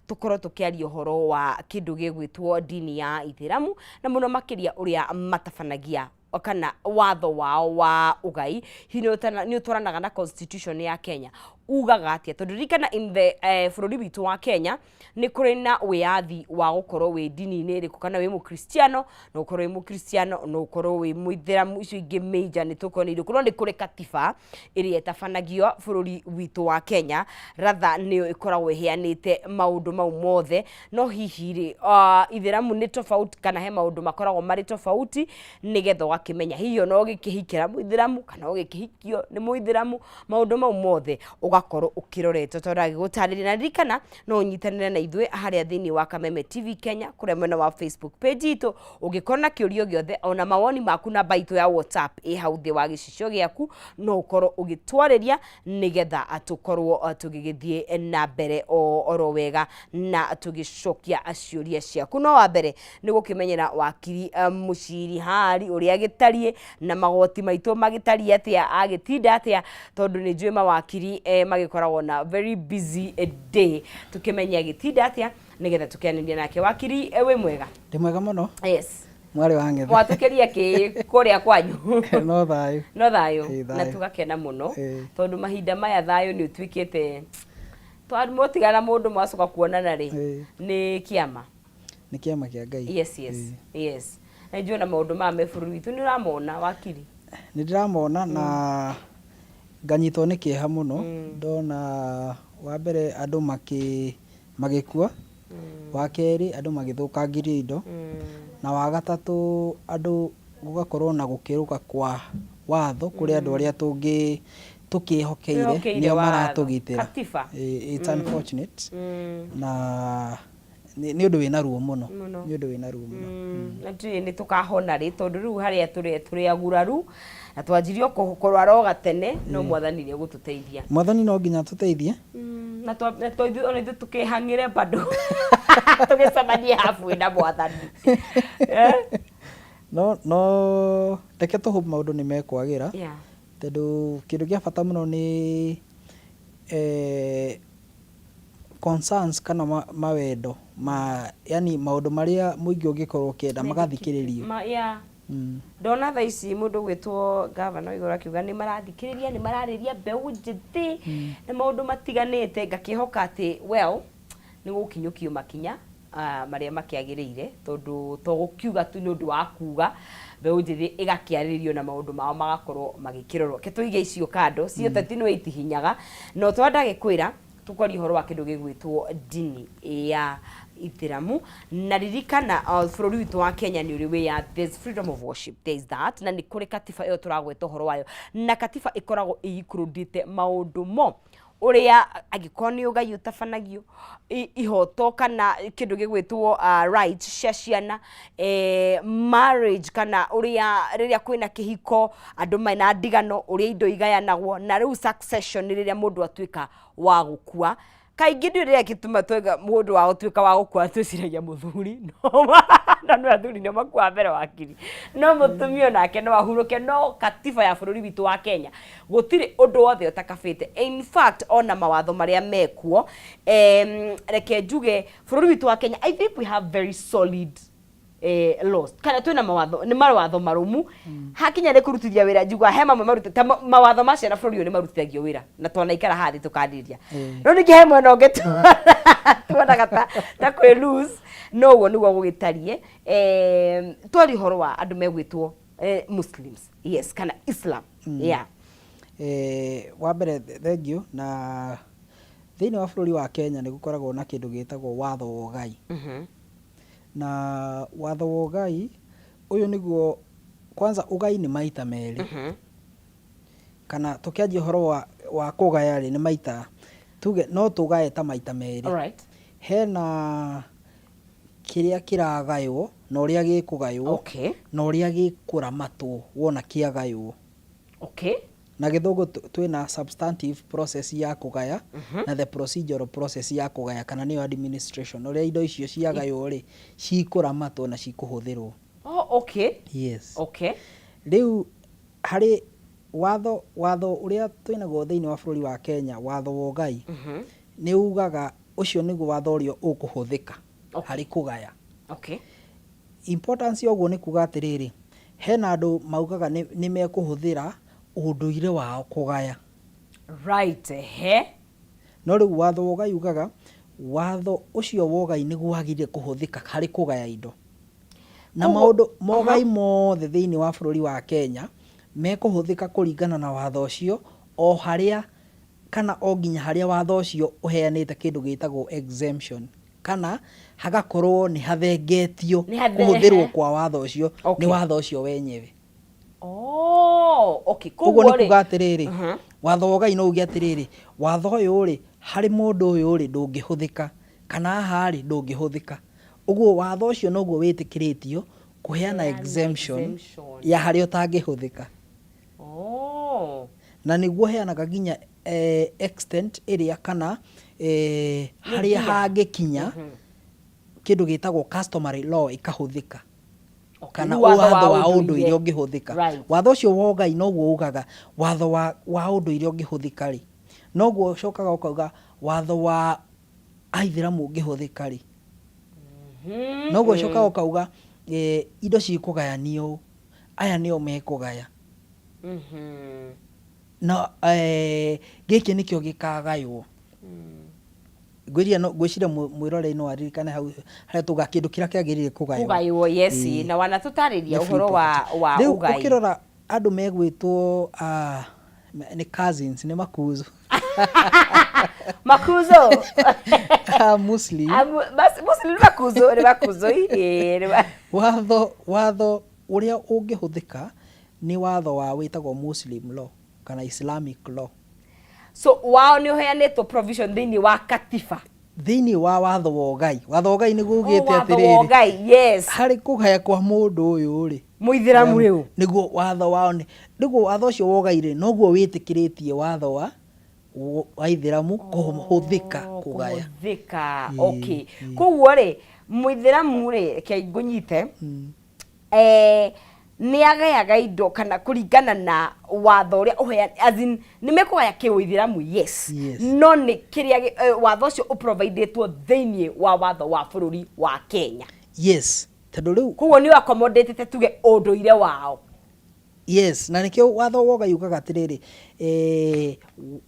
Tũkorwo tũkĩaria ũhoro wa kĩndũ gĩgwĩtwo ndini ya Ithĩramu, na mũno makĩria ũrĩa matabanagia kana watho wao wa ũgai hihi nĩ ũtwaranaga na constitution ya Kenya, ugaga atĩa? Tondũ ririkana in the bũrũri witũ wa Kenya nĩ kũrĩ na wĩyathi wa gũkorwo wĩ ndini-inĩ ĩrĩkũ, kana wĩ Mũkristiano no ũkorwo wĩ Mũkristiano, no ũkorwo wĩ Mũithĩramu, icio ingĩ major nĩ tũkorwo nĩ irĩkũ, no nĩ kũrĩ katiba ĩrĩa ĩtabanagio bũrũri witũ wa Kenya, rather nĩyo ĩkoragwo ĩheanĩte maũndũ mau mothe. No hihi rĩ, Ithĩramu nĩ tofauti kana he maũndũ makoragwo marĩ tofauti, nĩgetha ũgakĩmenya hihi ona ũgĩkĩhikĩra Mũithĩramu kana ũgĩkĩhikio nĩ Mũithĩramu, maũndũ mau mothe ũgakorwo ũkĩrorete tondũ agĩgũtarĩria. Na ririkana no ũnyitanĩre na ithuĩ harĩa thĩinĩ wa Kameme TV Kenya kũrĩa mwena wa Facebook page itũ, ũngĩkorwo na kĩũrio gĩothe ona mawoni maku, namba itũ ya WhatsApp ĩ hau thĩ wa gĩcicio gĩaku, no ũkorwo ũgĩtwarĩria nĩgetha tũkorwo tũgĩgĩthiĩ na mbere o oro wega na tũgĩcokia ciũria ciaku. No wa mbere nĩ gũkĩmenyera wakiri Mũciri Hari ũrĩa agĩtariĩ na magoti maitũ magĩtariĩ atĩa, agĩtinda atĩa, tondũ nĩ njũĩ mawakiri magĩkoragwo na very busy day. Tũkĩmenye agĩtinda atĩa nĩgetha tũkĩanĩria nake. Wakiri, wĩ mwega? Ndĩ mwega mũno. Yes. Mwarĩ wa ng'ethe. Mwatũkĩria kĩ kũrĩa kwanyu? No thayũ. No thayũ. Ĩ, na thayũ. Tũgakena mũno Ĩ. tondũ mahinda maya thayũ nĩ ũtuĩkĩte mwatigana mũndũ mwacoka kuonana rĩ, Ĩ. nĩ kĩama. Nĩ kĩama kĩa Ngai. Yes. Yes, na njũĩ na maũndũ maya me bũrũri witũ nĩ ũramona, wakiri? Nĩ ndĩramona na nganyitwo nĩ kĩeha mũno ndona wa mbere andũ magĩkua, wa kerĩ andũ magĩthũkangĩrio indo, na wa gatatũ andũ gũgakorwo na gũkĩrũka kwa watho kũrĩ andũ arĩa tũngĩ tũkĩhokeire Twĩhokeire nĩo watho. maratũgitĩra. Katiba. It's unfortunate na nĩ ũndũ wĩna ruo mũno. Mũno. Nĩ ũndũ wĩna ruo mũno. Na ndiũĩ nĩ tũkahona rĩ, tondũ rĩu harĩa tũrĩ tũrĩ aguraru na twanjirie o kũrwara o gatene, no Mwathani nĩ egũtũteithia. Mwathani no nginya atũteithie. Na ona ithuĩ tũkĩhang'ĩre bado tũgĩcemanie halfway na Mwathani. Eh? No reke tũ hope maũndũ nĩ mekwagĩra, tondũ kĩndũ kĩa bata mũno nĩ concerns kana mawendo ma yani maũndũ marĩa mũingĩ ũngĩkorwo ũkĩenda magathikĩrĩrio. Yeah. Ndona thaa ici mũndũ ũgwĩtwo gavana wa igũrũ akiuga nĩ marathikĩrĩria, nĩ mararĩria mbeũ njĩthĩ na maũndũ matiganĩte, ngakĩhoka atĩ well nĩ gũkinyũkio makinya marĩa makĩagĩrĩire, tondũ to gũkiuga tu nĩ ũndũ wa kuga, mbeũ njĩthĩ ĩgakĩarĩrio na maũndũ mao magakorwo magĩkĩrorwo. Reke tũige icio kando, cia ũteti nĩ itihinyaga, no twa ndagĩkwĩra tũkwaria ũhoro wa kĩndũ gĩgwĩtwo ndini ya Ithĩramu. Na ririkana bũrũri witũ wa Kenya nĩ ũrĩ wĩyathi, there's freedom of worship, there is that, na nĩ kũrĩ katiba ĩyo tũragweta ũhoro wayo, na katiba ĩkoragwo ĩ-include maũndũ mo ũrĩa angĩkorwo nĩ ũgai ũtabanagio, ihoto kana kĩndũ gĩgwĩtwo rights cia ciana, marriage, kana ũrĩa rĩrĩa kwĩna kĩhiko andũ mena ndigano, ũrĩa indo igayanagwo, na rĩu succession nĩ rĩrĩa mũndũ atuĩka wa gũkua. Kaingĩ ndiũĩ rĩrĩa gĩtũma twaiga mũndũ wa gũtuĩka wa gũkua twĩciragia mũthuri, no na no athuri nĩo makuaga mbere wakiri, no mũtumia onake no ahurũke. No katiba ya bũrũri witũ wa Kenya gũtirĩ ũndũ wothe ũtakabĩte. In fact, ona mawatho marĩa mekuo, reke njuge bũrũri witũ wa Kenya, I think we have very solid laws, kana twĩna mawatho, nĩ mawatho marũmu. Hakinya nĩ kũrutithia wĩra, njugaga he mamwe marute ta mawatho ma ciana bũrũri ũyũ nĩ marutithagio wĩra na twanaikara haha thĩ tũkanĩria. No ningĩ he mwena ũngĩ tuonaga ta kwĩ loose, no ũguo nĩguo gũgĩtariĩ. Twaria ũhoro wa andũ megwĩtwo Muslims, yes, kana Islam, yeah. Wa mbere thengiũ, na thĩinĩ wa bũrũri wa Kenya nĩ gũkoragwo na kĩndũ gĩtagwo watho wa ũgai. Na watho wa ũgai ũyũ nĩguo kwanza ũgai nĩ maita merĩ. Kana tũkĩanjia ũhoro wa kũgaya rĩ, nĩ maita tuge no tũgaye ta maita merĩ. Hena kĩrĩa kĩragaywo na ũrĩa gĩkũgaywo na ũrĩa gĩkũramatwo wona kĩagaywo. Na gĩthũngũ twĩna substantive process ya kũgaya na the procedural process ya kũgaya, kana nĩyo administration, ũrĩa indo icio ciagaywo rĩ cikũramatwo na cikũhũthĩrwo. Yes. Rĩu harĩ watho ũrĩa twĩnaguo thĩinĩ wa bũrũri wa Kenya, watho wa ũgai nĩ ugaga Ũcio nĩguo watho ũrĩa ũkũhũthĩka harĩ kũgaya. Importance ya ũguo nĩ kuga atĩrĩrĩ, hena andũ maugaga nĩ mekũhũthĩra ũndũire wao kũgaya. Right, ehe. No rĩu watho wa ũgai ugaga watho ũcio wa ũgai nĩguo wagĩrĩire kũhũthĩka harĩ kũgaya indo. Na maũndũ ma ũgai mothe thĩinĩ wa bũrũri wa Kenya mekũhũthĩka kũringana na watho ũcio o harĩa kana o nginya harĩa watho ũcio ũheanĩte kĩndũ gĩtagwo exemption kana hagakorwo nĩ hathengetio Nĩ hathe- kũhũthĩrwo kwa watho ũcio nĩ watho ũcio wenyewe. Oh, okay. Ũguo Koguo nĩ rĩ, kuga atĩrĩrĩ, watho wa ũgai no uge atĩrĩrĩ, watho ũyũ rĩ, harĩ mũndũ ũyũ rĩ, ndũngĩhũthĩka, kana haha rĩ, ndũngĩhũthĩka. Ũguo watho ũcio noguo wĩtĩkĩrĩtio kũheana Kũheana exemption exemption. ya harĩa ũtangĩhũthĩka. Na nĩguo ũheanaga nginya extent ĩrĩa kana harĩa hangĩkinya kĩndũ gĩtagwo customary law ĩkahũthĩka. Kana Rĩu watho watho wa wa ũndũire ũndũire ũngĩhũthĩka. Watho ũcio wa ũgai noguo ugaga watho wa ũndũire ũngĩhũthĩka rĩ, noguo ũcokaga ũkauga watho wa aithĩramu ũngĩhũthĩka rĩ, noguo ũcokaga ũkauga indo cikũgayanio ũũ. Aya nĩo mekũgaya. Na gĩkĩ nĩkĩo gĩkagaywo. Ngwĩciria no, ngwĩciria mwĩroreri no aririkane hau harĩa tugaga kĩndũ kĩrĩa kĩagĩrĩire kũgaywo. Kũgaywo, yes, na wanatũtarĩria Nĩ free ũhoro wa, property. wa Rĩu ũgai. ũkĩrora andũ megwĩtwo nĩ cousins, nĩ makuzu. Makuzo. Muslim. Muslim nĩ makuzo, nĩ makuzo, ĩĩ, nĩ Watho ũrĩa ũngĩhũthĩka nĩ watho wa wĩtagwo Muslim law kana Islamic law. So wao nĩ ũheanĩtwo provision thĩinĩ wa katiba. Thĩinĩ wa watho wa ũgai. Watho wa ũgai nĩguo Oh, ugĩte watho wa atĩrĩrĩ, ũgai, yes. Harĩ kũgaya kwa mũndũ ũyũ rĩ, Mũithĩramu rĩu. Nĩguo watho wao nĩ, nĩguo watho ũcio wa ũgai rĩ, noguo wĩtĩkĩrĩtie watho wa Ithĩramu kũhũthĩka Oh, kũgaya. Kũhũthĩka, Ĩĩ, okay. ĩĩ. Koguo rĩ, Mũithĩramu rĩ, reke ngũnyite. Nĩ agayaga indo kana kũringana na watho ũrĩa ũhean, as in nĩ mekũgaya kĩũithĩramu, yes. No nĩ kĩrĩa watho ũcio ũprovidĩtwo thĩinĩ wa watho wa bũrũri wa Kenya. Yes, tondũ rĩu Koguo nĩ accommodate tuge ũndũire wao. Yes, na nĩkĩo watho wa ũgai ugaga atĩrĩrĩ,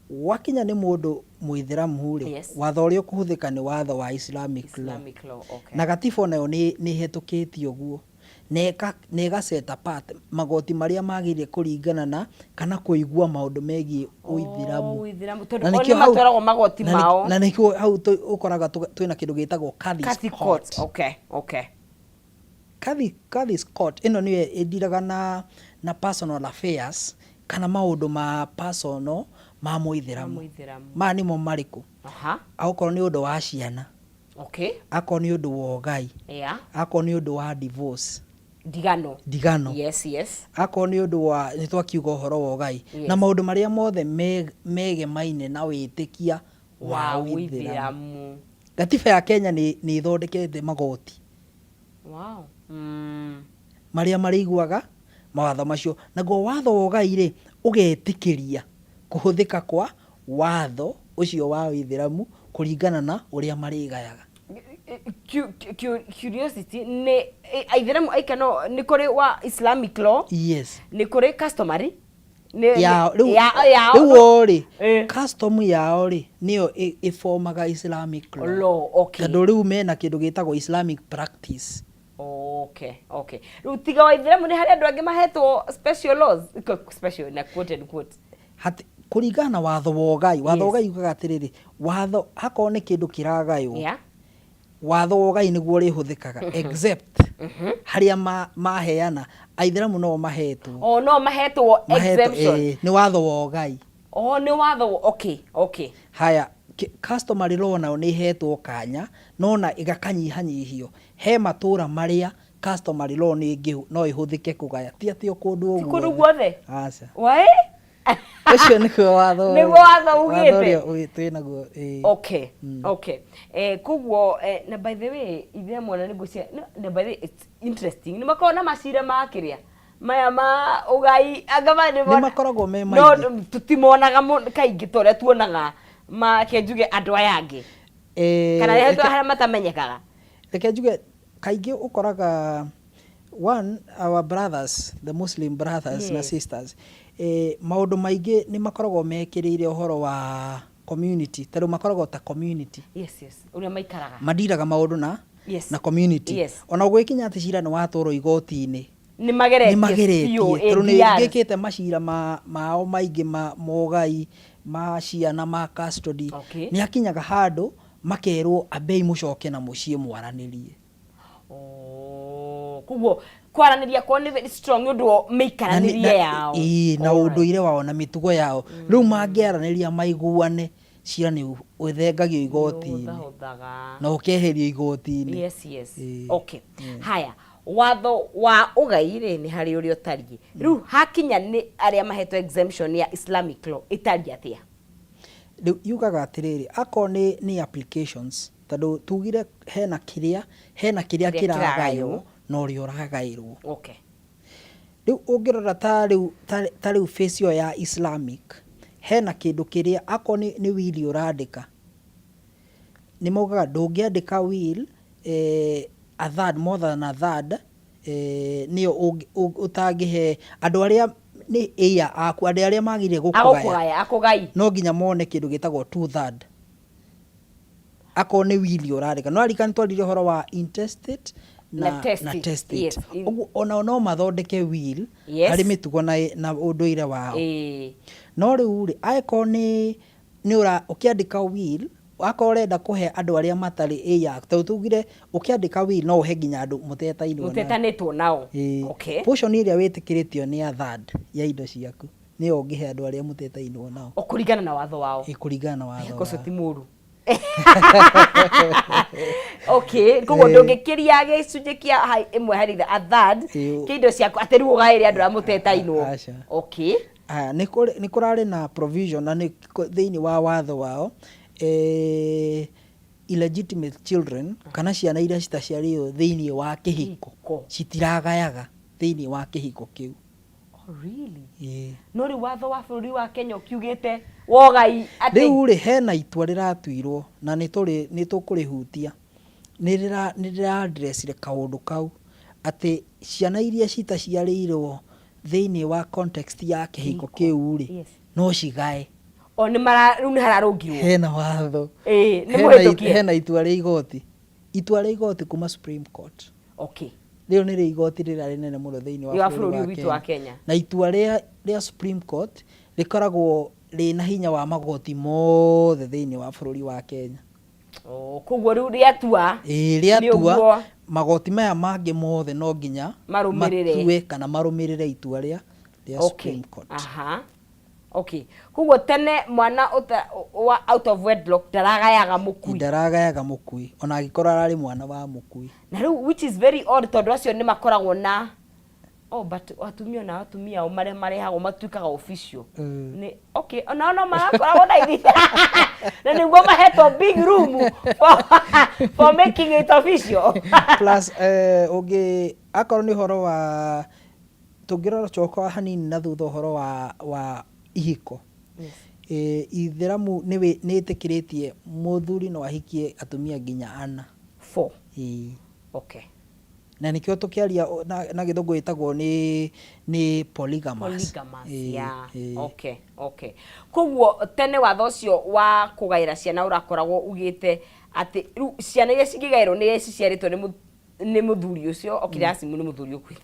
wakinya nĩ mũndũ mũithĩramu rĩ, watho ũrĩa ũkũhũthĩka nĩ watho wa Islamic law. Islamic law, okay. Na gatiba onayo nĩ ĩhetũkĩtie ũguo, na ĩga set apart magoti marĩa magĩrĩire kũringana na kana kũigua maũndũ megiĩ ũithĩramu. Oh, ũithĩramu, tondũ Na o nĩkĩo nĩ hau matwaragwo magoti mao. Na nĩkĩo hau ũkoraga twĩna kĩndũ gĩtagwo Kadhi's Kadhi Court. Court, okay, okay. Kadhi's Court ĩno nĩyo ĩndiraga na personal affairs kana maũndũ ma personal ma mũithĩramu. Ma mũithĩramu. Maya nĩmo marĩkũ? Akorwo nĩ ũndũ wa ciana. Akorwo nĩ ũndũ wa ũgai. Akorwo nĩ ũndũ wa divorce. Ndigano. Ndigano. Yes, yes. Akorwo nĩ ũndũ wa, nĩ twakiuga ũhoro wa ũgai. Na maũndũ marĩa mothe megemaine na wĩtĩkia wa Wa ũithĩramu. ũithĩramu. Gatiba ya Kenya nĩ ĩthondekete magoti. Wow. Marĩa marĩiguaga mawatho macio. Naguo watho wa ũgai rĩ, ũgetĩkĩria kũhũthĩka kwa watho ũcio wa ũithĩramu kũringana na ũrĩa marĩgayaga. Curiosity nĩ aithĩramu aika no nĩ kũrĩ wa Islamic law. Yes. Nĩ kũrĩ customary. Nĩ, Yao, rĩu, yao, rĩu o rĩ, custom yao rĩ, nĩyo ĩbomaga Islamic law. Law, okay. Tondũ rĩu mena kĩndũ gĩtagwo Islamic practice. Okay, okay. Rĩu tiga wa Ithĩramu nĩ harĩ andũ angĩ mahetwo special laws, special na quote and quote. Hati, kũringana na watho wa ũgai, watho wa ũgai ugaga atĩrĩrĩ, watho hakorwo nĩ kĩndũ kĩragaywo, watho wa ũgai nĩguo ũrĩhũthĩkaga, except harĩa maheana, aithĩramu no mahetwo. Oh, no mahetwo Mahetwo, exemption. Nĩ watho wa ũgai. Oh, nĩ watho wa, okay, okay. Haya, customary law nayo nĩ ĩhetwo kanya, no na ĩgakanyihanyihio. He matũra marĩa customary law nĩ ĩngĩ, no ĩhũthĩke kũgaya. Ti atĩ o kũndũ Ti kũndũ guothe. guothe? Aca. Waĩ? Ũcio nĩguo watho Nĩguo watho watho ugĩte? ũrĩa twĩ naguo, ĩĩ. Okay, okay. Koguo, na by the way, ithe mwana nĩ ngwĩciria, no, na by the way, it's interesting. Nĩ makoragwo na macira ma kĩrĩa? Maya ma ũgai, anga ma nĩ Nĩ makoragwo me No, maingĩ. tũtimonaga kaingĩ ta ũrĩa tuonaga ma, reke njuge andũ aya angĩ. Kana rehetwo harĩa matamenyekaga? Reke njuge, kaingĩ ũkoraga one, our brothers, the Muslim brothers na sisters, maũndũ maingĩ nĩ makoragwo mekĩrĩire ũhoro wa community, tondũ makoragwo ta community. Yes, ũrĩa maikaraga. Mandiraga maũndũ na na community. Ona gũgĩkinya atĩ cira nĩ watwarwo igoti-inĩ, nĩ mageretie. Nĩ mageretie. Biũ. Tondũ nĩ ADR. ngĩkĩte macira mao maingĩ ma mogai, ma ciana, ma custody. Nĩ hakinyaga handũ makerwo, ambei mũcoke na mũciĩ mwaranĩrie. Oh, koguo kwaranĩria kwao nĩ very strong nĩ ũndũ wa mĩikaranĩrie yao. Ĩĩ, na ũndũire wao na mĩtugo yao. Rĩu mangĩaranĩria maiguane, cira nĩ ũthengagio igoti-inĩ. Nĩũhũthahũthaga. Na ũkeherio igoti-inĩ. Yes. Okay, haya, watho wa ũgai rĩ, nĩ harĩ ũrĩa ũtariĩ rĩu hakinya nĩ arĩa mahetwo exemption ya Islamic law, ĩtariĩ atĩa? Rĩu yugaga atĩrĩrĩ, akorwo nĩ applications, tondũ tugire hena kĩrĩa kĩrĩa kĩragaywo kĩragaywo. Na ũrĩa ũragaĩrwo. Rĩu ũngĩrora ta rĩu face ĩyo ya Islamic, hena kĩndũ kĩrĩa akorwo nĩ will ũrandĩka, nĩ maugaga ndũngĩandĩka will a third, more than a third, nĩyo ũtangĩhe andũ arĩa nĩ heir aku, andũ arĩa magĩrĩire gũkũgaya. Agũkũgaya, akũgai. No nginya mone kĩndũ gĩtagwo two third akorwo nĩ will ũrandĩka. No arikani twarire ũhoro wa intestate na na testate. Testate. Ũguo onao no mathondeke will harĩ mĩtugo na ũndũire wao. No rĩu rĩ, angĩkorwo nĩ ũra ũkĩandĩka will, akorwo ũrenda kũhe andũ arĩa matarĩ heir, tondũ tugire ũkĩandĩka will no ũhe nginya andũ mũtetainwo nao. Mũtetanĩtwo nao. Ĩĩ. Portion ĩrĩa wĩtĩkĩrĩtio nĩ a third ya indo ciaku, nĩyo ũngĩhe andũ arĩa mũtetainwo nao. O kũringana na watho wao. Ĩ, kũringana na watho ũcio wao. Ti mũru. Okay, koguo ndũngĩkĩria gĩcunjĩ kĩa ĩmwe harĩ a third kĩa indo ciaku atĩ rĩu ũgaĩre andũ arĩa mũtetainwo. Aca. Aya, nĩ kũrarĩ na provision na nĩ thĩinĩ wa watho wao, illegitimate children, kana ciana iria citaciarĩirwo thĩinĩ wa kĩhiko, Kĩhiko. citiragayaga thĩinĩ wa kĩhiko kĩu. Oh, really? Ĩĩ. No rĩu watho wa bũrũri wa Kenya ũkiugĩte wogai atĩ Rĩu rĩ, hena itua rĩratuirwo na nĩ tũkũrĩhutia, nĩ rĩra addressire kaũndũ kau, atĩ ciana iria citaciarĩirwo thĩinĩ wa context ya kĩhiko kĩu rĩ, no cigae. O nĩ mara rĩu nĩ hararũngirwo. Hena watho. Ĩĩ, nĩ mũhĩtũkie. Hena itua rĩa igoti, itua rĩa igoti kuma Supreme Court. Rĩu nĩrĩo igoti rĩrĩa rĩnene mũno thĩinĩ wa wa bũrũri bũrũri wa witũ wa Kenya. Na itua rĩa Supreme Court rĩkoragwo rĩna hinya wa magoti mothe thĩinĩ wa bũrũri wa Kenya. Oh, koguo rĩu rĩatua Ĩĩ, nĩ rĩatua, ũguo. Magoti maya mangĩ mothe no nginya marũmĩrĩre. Matue kana marũmĩrĩre itua rĩa Supreme Court. Aha, okay, koguo tene mwana ũta wa out of wedlock ndaragayaga mũkui. Ndaragayaga mũkui, ona angĩkorwo ararĩ mwana wa mũkui. Na rĩu, which is very odd, tondũ acio nĩ makoragwo na, oh, but atumia, ona atumia ao marĩa marehagwo matuĩkaga official. Nĩ okay, onao no marakoragwo na ithi na nĩguo mahetwo big room for making it official. Plus ũngĩ akorwo nĩ ũhoro wa tũngĩrora coka hanini na thutha, ũhoro wa ihiko, ithĩramu nĩ ĩtĩkĩrĩtie mũthuri no ahikie atumia nginya ana. Four. Ĩĩ. Okay. Na nĩkĩo tũkĩaria na gĩthũngũ ĩtagwo nĩ polygamous. Polygamous. Ĩĩ, ĩĩ. Okay, koguo tene watho ũcio wa kũgaĩra ciana ũrakoragwo ugĩte atĩ rĩu ciana iria cingĩgaĩrwo nĩ iria ciciarĩtwo nĩ mũthuri ũcio okiracimu, nĩ mũthuri ũkuĩte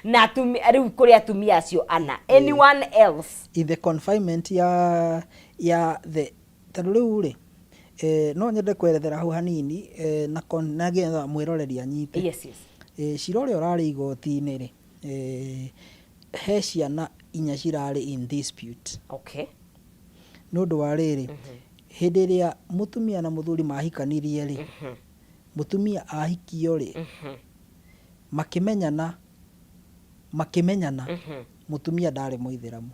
na atumia, rĩu kũrĩ atumia acio ana, anyone else. In the confinement ya the, tondũ rĩu rĩ, no nyende kwerethera hau hanini, na getha mwĩroreri anyite. Yes. Cira ũrĩa ũrarĩ igoti-inĩ rĩ, he ciana inya cirarĩ in dispute. Nĩ ũndũ wa rĩrĩ, hĩndĩ ĩrĩa mũtumia na mũthuri mahikanirie rĩ, mũtumia ahikio rĩ, makĩmenyana, mũtumia ndarĩ mũithĩramu.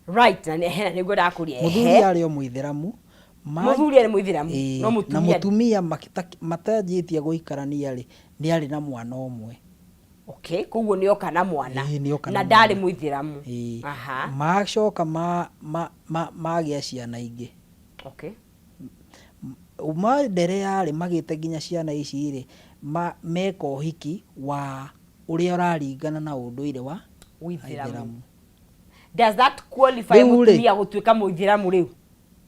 Right, na hena nĩguo ndakũria. Mũthuri arĩ o mũithĩramu. Mũthuri arĩ mũithĩramu. Ĩĩ, no na mũtumia mũtumia matanjĩtie gũikarania rĩ, nĩ arĩ na mwana ũmwe. Okay, koguo nĩ oka na mwana. Ĩĩ, nĩ oka na na ndarĩ mwana. Mũithĩramu. Ĩĩ. Aha. Macoka magĩa ciana ingĩ. Maenderea rĩ, magĩte nginya ciana ici rĩ, meka ũhiki wa ũrĩa ũraringana na ũndũire wa Ũithĩramu. Aithĩramu. Does that qualify Rĩu rĩ, mũtumia gũtuĩka mũithĩramu rĩu?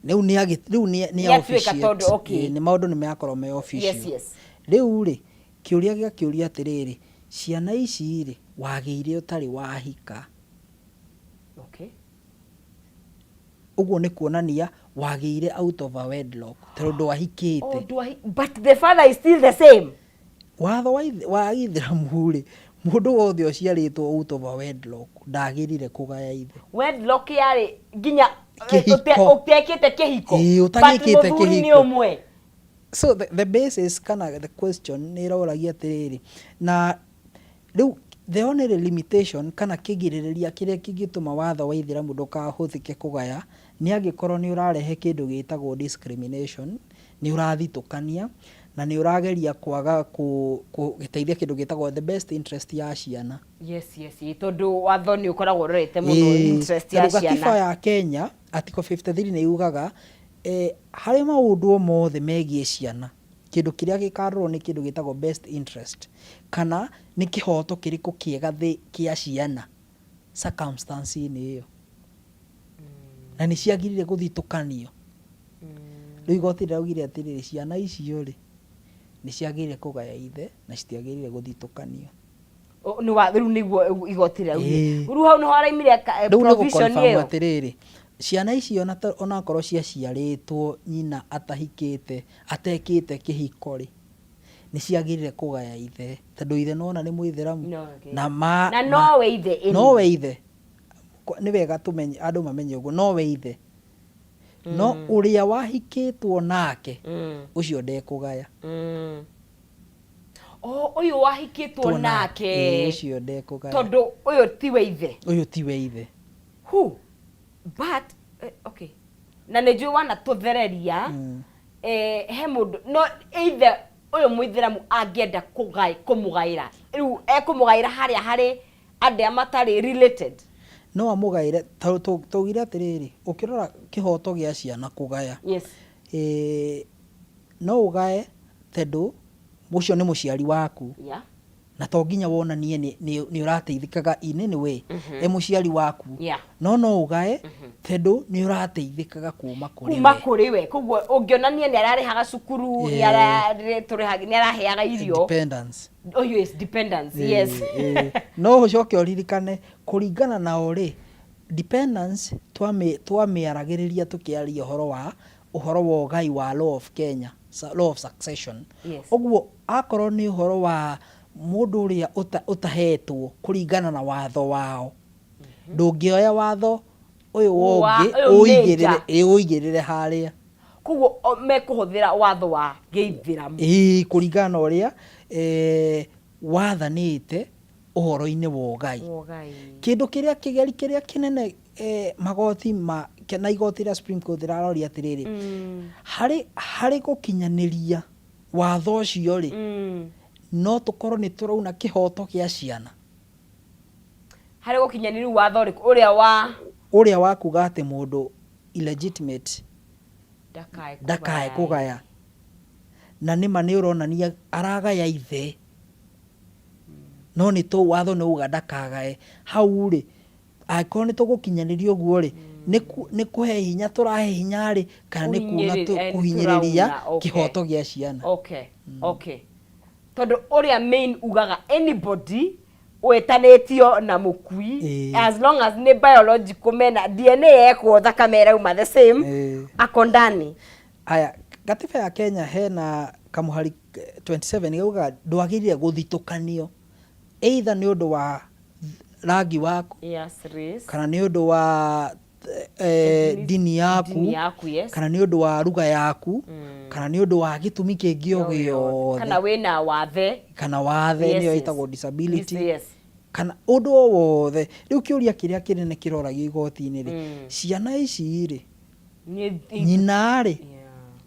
Rĩu nĩ rĩu nĩ Nĩ atuĩka officiate. tondũ, okay. Ĩĩ, nĩ maũndũ nĩ makorwo me official. Yes. Rĩu rĩ, kĩũria gĩakĩũria atĩrĩrĩ, ciana ici rĩ, wagĩire ũtarĩ wahika. Ũguo nĩ kuonania wagĩire out of a wedlock, tondũ ndwahikĩte. Oh, but the father is still the same. Watho wa Gĩithĩramu rĩ, mũndũ wothe ũciarĩtwo out of a wedlock ndagĩrĩire kũgaya ithe. Wedlock yarĩ nginya Kĩhiko. Ũtekĩte kĩhiko. Ĩĩ, But ũtagĩkĩte mũthuri nĩ kĩhiko. ũmwe. So the basis kana the question nĩ ĩroragia atĩrĩrĩ, na rĩu the only limitation kana kĩgirĩrĩria kĩrĩa kĩngĩtũma watho wa Ithĩramu ndũkahũthĩke kũgaya nĩ angĩkorwo nĩ ũrarehe kĩndũ gĩtagwo discrimination, nĩ ũrathitũkania na nĩ ũrageria kwaga gũteithia kĩndũ gĩtagwo the best interest ya ciana. Yes, ĩĩ, tondũ watho nĩ ũkoragwo ũrorete mũno interest ya Tondũ gatiba ciana. ya Kenya Article 53 nĩ yugaga harĩ maũndũ o mothe megiĩ ciana, kĩndũ kĩrĩa gĩkarorwo nĩ kĩndũ gĩtagwo best interest, kana nĩ kĩhoto kĩrĩkũ kĩega kĩa ciana circumstance-inĩ ĩyo, na nĩ ciagĩrĩire gũthitũkanio. Rĩu igoti rĩraugire atĩrĩrĩ, ciana icio rĩ, nĩ ciagĩrĩire kũgaya ithe na citiagĩrĩire gũthitũkanio. Nĩ wa rĩu nĩguo igoti rĩraugire. Ĩĩ. Rĩu hau nĩho haraimire Rĩu nĩ provision gũ-confirm ĩyo. atĩrĩrĩ, ciana ici onakorwo ciaciarĩtwo nyina atahikĩte, atekĩte kĩhiko rĩ, nĩ ciagĩrĩire kũgaya ithe, tondũ ithe nĩwona nĩ mũithĩramu. No, okay. Na ma, Na nowe ithe anyway. Nowe ithe. Nĩ wega tũmenye, andũ mamenye ũguo, nowe ithe. No ũrĩa wahikĩtwo nake, ũcio ndekũgaya. Oh, ũyũ wahikĩtwo Two nake. Ĩĩ, ũcio ndekũgaya. Tondũ ũyũ tiwe ithe. Ũyũ tiwe ithe. Who? But, okay. Na nĩ njũĩ wanatũthereria, he mũndũ, no ithe ũyũ mũithĩramu angĩenda kũmũgaĩra. Rĩu ekũmũgaĩra harĩa harĩ andũ arĩa matarĩ related. No amũgaĩre, taugire atĩrĩrĩ, ũkĩrora kĩhoto gĩa ciana kũgaya. No ũgae tondũ ũcio nĩ mũciari waku. Na to nginya wonanie nĩ ũrateithĩkaga in any way. E mũciari waku. No no ũgae tondũ nĩ ũrateithĩkaga kuma kũrĩ Kuma we. kũrĩ we. Koguo ũngĩonania nĩ ararĩhaga cukuru, nĩ nĩ araheaga irio. Dependence. Oh yes, dependence, yes. No ũcoke ũririkane kũringana nao rĩ, dependence twamĩaragĩrĩria tũkĩaria ũhoro wa ũgai wa law of Kenya, law of succession. Ũguo akorwo nĩ ũhoro wa mũndũ ũrĩa ũtahetwo kũringana na watho wao, ndũngĩoya watho ũyũ Wa- ũngĩ ũyũ major. Ũigĩrĩre harĩa. Koguo mekũhũthĩra watho wa gĩithĩramu. Ĩĩ, kũringana na ũrĩa wathanĩte ũhoro-inĩ wa ũgai. Ũgai. Kĩndũ kĩrĩa kĩgeri kĩrĩa kĩnene magoti ma na igoti rĩa Supreme Court rĩraroria atĩrĩrĩ, harĩ gũkinyanĩria watho ũcio rĩ, no tũkorwo nĩ tũrauna kĩhoto gĩa ciana. Harĩ gũkinyanĩria watho ũrĩkũ? Ũrĩa wa ũrĩa wa kuga atĩ mũndũ illegitimate ndakae ndakae kũgaya. Kũgaya. Na nĩma nĩ ũronania aragaya ithe, no nĩ tũ watho nĩ uga ndakagae. Hau rĩ, angĩkorwo nĩ tũgũkinyanĩria ũguo rĩ, nĩ kũhe hinya tũrahe hinya rĩ, kana nĩ kuna Nĩ kũhinyĩrĩria tũrauna, okay. kĩhoto gĩa ciana. Okay. Tondũ ũrĩa main ugaga anybody wĩtanĩtio na mũkui, as long as nĩ biological, mena DNA yekwo, thakame ĩrauma the same, ako ndani. Aya, gatiba ya Kenya hena kamũhari 27 gaugaga ndwagĩrĩire gũthitũkanio either nĩ ũndũ wa rangi waku, Yes, race. kana nĩ ũndũ wa dini yaku, Dini yaku, yes. kana nĩ ũndũ wa ruga yaku, kana nĩ ũndũ wa gĩtũmi kĩngĩ o gĩothe, kana wĩna wathe. Kana wathe, nĩyo ĩtagwo disability, kana ũndũ o wothe. Rĩu kĩũria kĩrĩa kĩnene kĩroragio igoti-inĩ rĩ, ciana ici rĩ, nyina rĩ,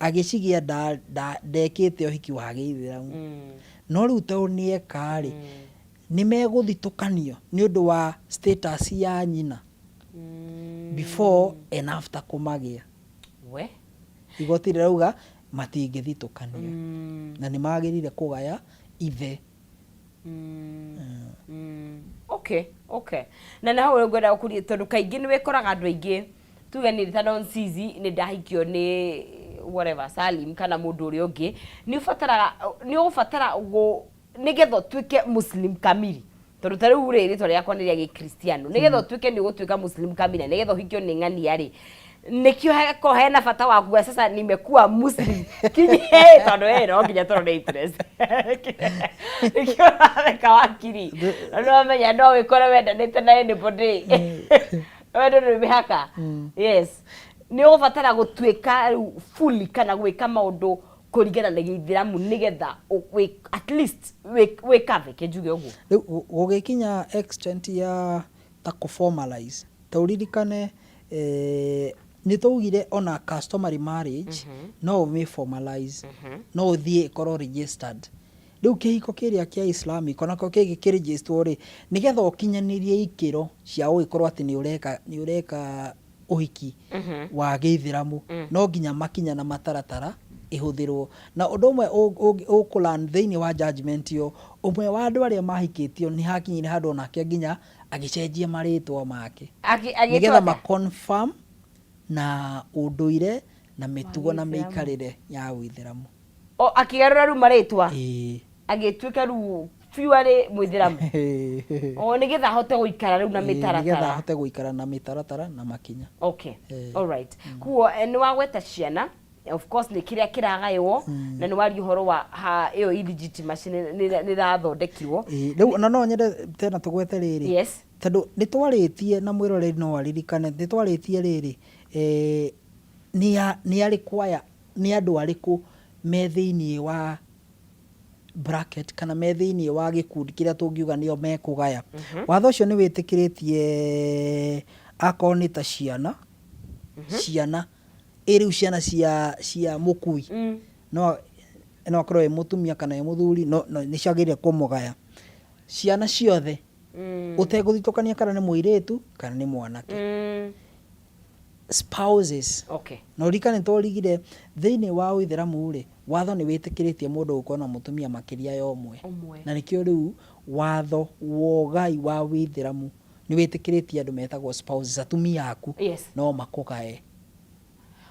agĩcigĩa ndekĩte ũhiki wa gĩithĩramu, no rĩu tondũ nĩ eka rĩ, nĩ megũthitũkanio nĩ ũndũ wa status ya nyina before and after kũmagĩa. We. Igoti rĩrauga Matingĩthitũkanio na nĩ magĩrĩire kũgaya ithe. Okay, na hau ngwenda gũkũria, tondũ kaingĩ nĩ wĩkoraga andũ aingĩ, tuge nĩ ta Don Cizi, nĩ ndahikio nĩ whatever Salim kana mũndũ ũrĩa ũngĩ, nĩ ũbataraga, nĩ ũgũbatara nĩgetha ũtuĩke Muslim kamili, tondũ ta rĩu rĩ, rĩtwa rĩakwa nĩ rĩa Gĩkristiano, nĩgetha ũtuĩke nĩ ũgũtuĩka Muslim kamili na nĩgetha ũhikio nĩ ng'ania rĩ, nĩkĩo hakorwo hena bata wa kuga sasa nimekuwa Muslim kinye, tondũ no nginya tũrore interest. Nĩkĩo ũratheka, wakiri, na nĩ wamenya no wĩkore wendanĩte na anybody, wendo ndũrĩ mĩhaka. Yes, nĩ ũgũbatara gũtuĩka rĩu fully kana gwĩka maũndũ kũringana na Gĩithĩramu nĩgetha at least wĩkave, kĩnjuge ũguo. Rĩu gũgĩkinya extent ya ta kũ formalize, ta ũririkane nĩ twaugire ona customary marriage no ũmĩ formalize, no ũthiĩ ĩkorwo registered. Rĩu kĩhiko kĩrĩa kĩa Islamic onakĩo kĩngĩkĩregisterwo rĩ, nĩgetha ũkinyanĩrie ikĩro cia gũgĩkorwo atĩ nĩ ũreka ũhiki wa Gĩithĩramu, no nginya makinya na mataratara ĩhũthĩrwo. Na ũndũ ũmwe ũkũlearn thĩinĩ wa judgment ĩyo, ũmwe wa andũ arĩa mahikĩtio nĩ hakinyire handũ onake nginya agĩcenjia marĩtwa make agĩtwo nĩgetha atĩa? Ma confirm na ũndũire na mĩtugo na Gĩithĩramu. Mĩikarĩre ya Ũithĩramu. O akĩgarũra rĩu marĩtwa, Ĩĩ. Agĩtuĩka rĩu purely Mũithĩramu, o nĩgetha ahote gũikara rĩu na Ĩĩ, nĩgetha mĩtaratara. Ahote gũikara na mĩtaratara na makinya. Okay, alright. Kuo nĩ wagweta ciana, of course nĩ kĩrĩa kĩragaywo, na nĩ waria ũhoro wa ha ĩyo illegitimacy nĩ ĩrathondekirwo. Ĩĩ, rĩu ona no nyende tena tũgwete rĩrĩ, tondũ nĩ twarĩtie na mwĩroreri no aririkane nĩ twarĩtie rĩrĩ, nĩ arĩkũ aya, nĩ andũ arĩkũ me thĩiniĩ wa bracket kana me thĩiniĩ wa gĩkundi kĩrĩa tũngiuga nĩo mekũgaya. Watho ũcio nĩ wĩtĩkĩrĩtie akorwo nĩ ta ciana ĩ rĩu ciana cia mũkui, no akorwo ĩ mũtumia kana ĩ mũthuri, no nĩ ciagĩrĩire kũmũgaya ciana ciothe ũtegũthitũkania kana nĩ mũirĩtu kana nĩ mwanake, spouses. Na ũririkane tworigire thĩinĩ wa Ũithĩramu rĩ, watho nĩ wĩtĩkĩrĩtie mũndũ gũkorwo na mũtumia makĩria ya ũmwe. Ũmwe. Na nĩkĩo rĩu watho wa ũgai wa Ũithĩramu nĩ wĩtĩkĩrĩtie andũ metagwo spouses, atumia aku, no makũgae.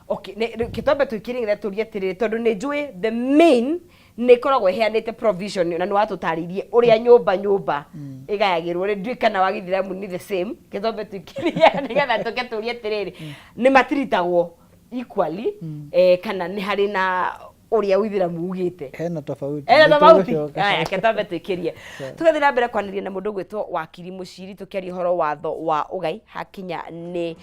Okay, kĩtombe tũikĩrie nĩgetha tũrie atĩrĩrĩ, tondũ nĩ njũĩ the main nĩ ĩkoragwo ĩheanĩte provision na nĩ watũtarĩirie ũrĩa nyũmba ĩgayagĩrwo rĩ, ndiũĩ kana wa Gĩithĩramu nĩ the same. Kĩtombe tũikĩrie nĩgetha tũke tũrie atĩrĩrĩ, nĩ matiritagwo equally kana nĩ harĩ na ũrĩa Ũithĩramu ugĩte? Hena tofauti. Ena Nĩ tofauti. tũgũcoka. Aya, kĩtombe tũikĩrie, tũgathiĩ na mbere kwanĩria na mũndũ ũgwĩtwo wakiri Mũciri, tũkĩaria ũhoro watho wa ũgai hakinya nĩ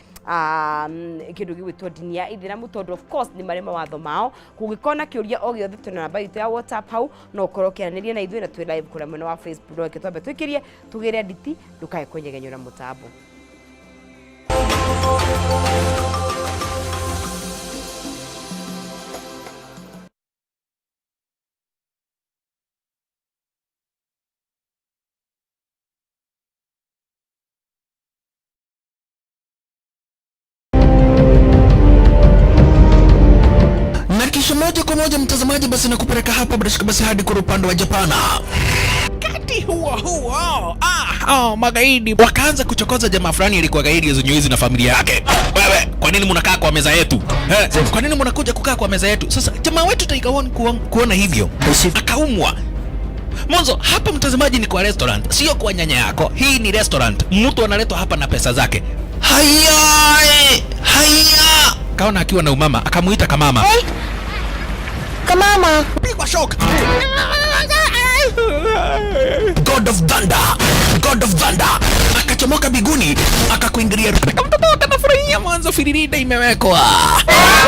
kĩndũ gĩgwĩtwo ndini ya Ithĩramu, tondũ of course nĩ marĩ mawatho mao. Kũngĩkorwo na kĩũria o gĩothe, twĩna namba itũ ya WhatsApp hau, no ũkorwo ũkĩaranĩria na ithuĩ, na twĩ live kũrĩa mwena wa Facebook. No reke twambe tũikĩrie tũgĩre nditi, ndũkae kwenyegenyũra mũtambo. Na kisha moja kwa moja, mtazamaji, basi nakupeleka hapa bila shaka basi hadi kwa upande wa Japana. Wakati huo huo, oh, magaidi wakaanza kuchokoza jamaa fulani alikuwa gaidi zenye na familia yake. Wewe, kwa nini mnakaa kwa meza yetu? Eh, kwa nini mnakuja kukaa kwa meza yetu? Sasa jamaa wetu Tiger One kuona hivyo akaumwa. Mwanzo hapa, mtazamaji, ni kwa restaurant, sio kwa nyanya yako. Hii ni restaurant, mtu analetwa hapa na pesa zake. Haya, haya, kaona akiwa na umama, akamuita kamama. Kamama. Pigwa shock. God of Thunder, God of Thunder akachomoka biguni akakuingilia. Mtoto kanafurahia mwanzo, firirida imewekwa.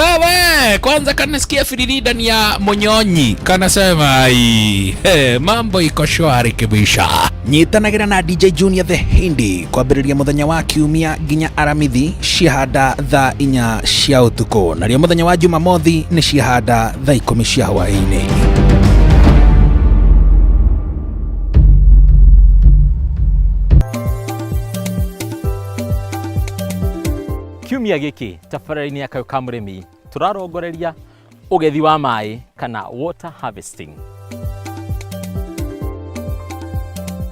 Wewe kwanza kanasikia firirida ni ya monyonyi, kanasema ai, hey, mambo iko shwari kabisa. Nyitanagĩra na DJ Junior the Hindi kwambĩrĩria mũthenya wa Kiumia nginya Aramithi ciahanda thaa 4 cia ũtukũ, narĩo mũthenya wa Jumamothi nĩ ciahanda thaa 10 cia hwaĩ-inĩ. Kiumia gĩkĩ tabarĩra-inĩ ya Kayũ ka Mũrĩmi tũrarongoreria Ũgethi wa maĩ kana water harvesting.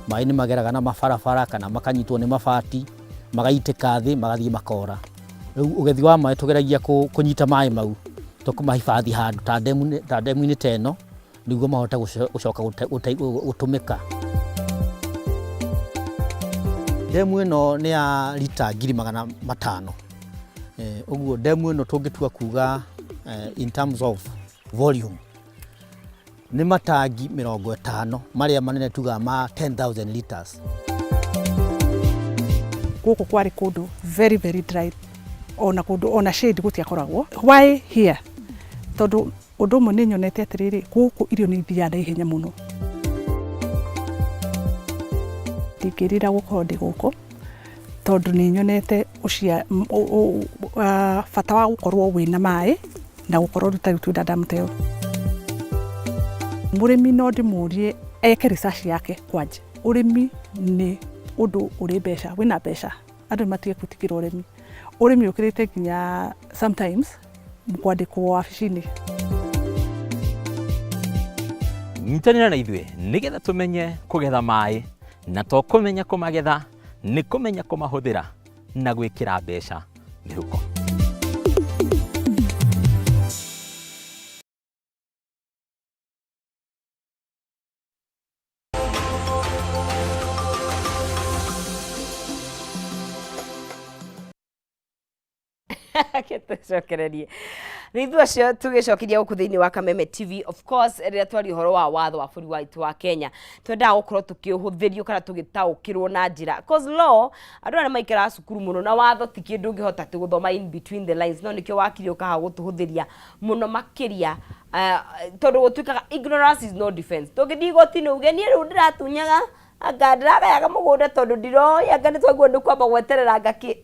Maĩ nĩ mageraga na mabarabara kana makanyitwo nĩ mabati magaitĩka thĩ magathiĩ makora. Rĩu ũgethi wa maĩ tũgeragia kũnyita maĩ mau tũkamahibathi handũ ta ndemu-inĩ ta ĩno nĩguo mahote gũcoka gũtũmĩka. Ndemu ĩno nĩ ya rita 500,000. Ũguo ndemu ĩno tũngĩtua kuga in terms of volume nĩ matangi 50 marĩa manene tugaga ma 10,000 liters. Gũkũ kwarĩ kũndũ very very dry, ona kũndũ ona shade gũtiakoragwo. Why here? Tondũ ũndũ ũmwe nĩ nyonete atĩrĩrĩ, gũkũ irio nĩ ithiaga na ihenya mũno. Ndingĩrira gũkorwo ndĩ gũkũ tondũ nĩ nyonete bata wa gũkorwo wĩna maĩ na gũkorwo rĩu ta rĩu twĩna damu ta ĩyo. Mũrĩmi no ndĩmũrie eke research yake kwanja. Ũrĩmi nĩ ũndũ ũrĩ mbeca, wĩna mbeca, andũ nĩ matige gwĩtigĩra ũrĩmi. Ũrĩmi ũkĩrĩte nginya sometimes kwandĩkwo wabici-inĩ. Nyitanĩra na ithuĩ nĩgetha tũmenye kũgetha maĩ, na to kũmenya kũmagetha, nĩ kũmenya kũmahũthĩra na gwĩkĩra mbeca mĩhuko. Reke tũcokererie nĩ ithuĩ acio tũgĩcokeria gũkũ thĩinĩ wa Kameme TV. Of course, rĩrĩa twaria ũhoro wa watho wa bũrũri witũ wa Kenya, twendaga gũkorwo tũkĩũhũthĩrio kana tũgĩtaũkĩrwo na njĩra, cause law, andũ aya nĩ maikaraga cukuru mũno, na watho ti kĩndũ ũngĩhota atĩ gũthoma in between the lines. No nĩkĩo wakiri ũkaga gũtũhũthĩria mũno makĩria, tondũ gũtuĩkaga ignorance is no defense. Tũngĩthiĩ igoti-inĩ uge niĩ rĩu ndĩratunyaga anga ndĩragayaga mũgũnda tondũ ndiroĩ anga nĩ twagĩrĩirwo nĩ kwamba gweterera anga kĩ,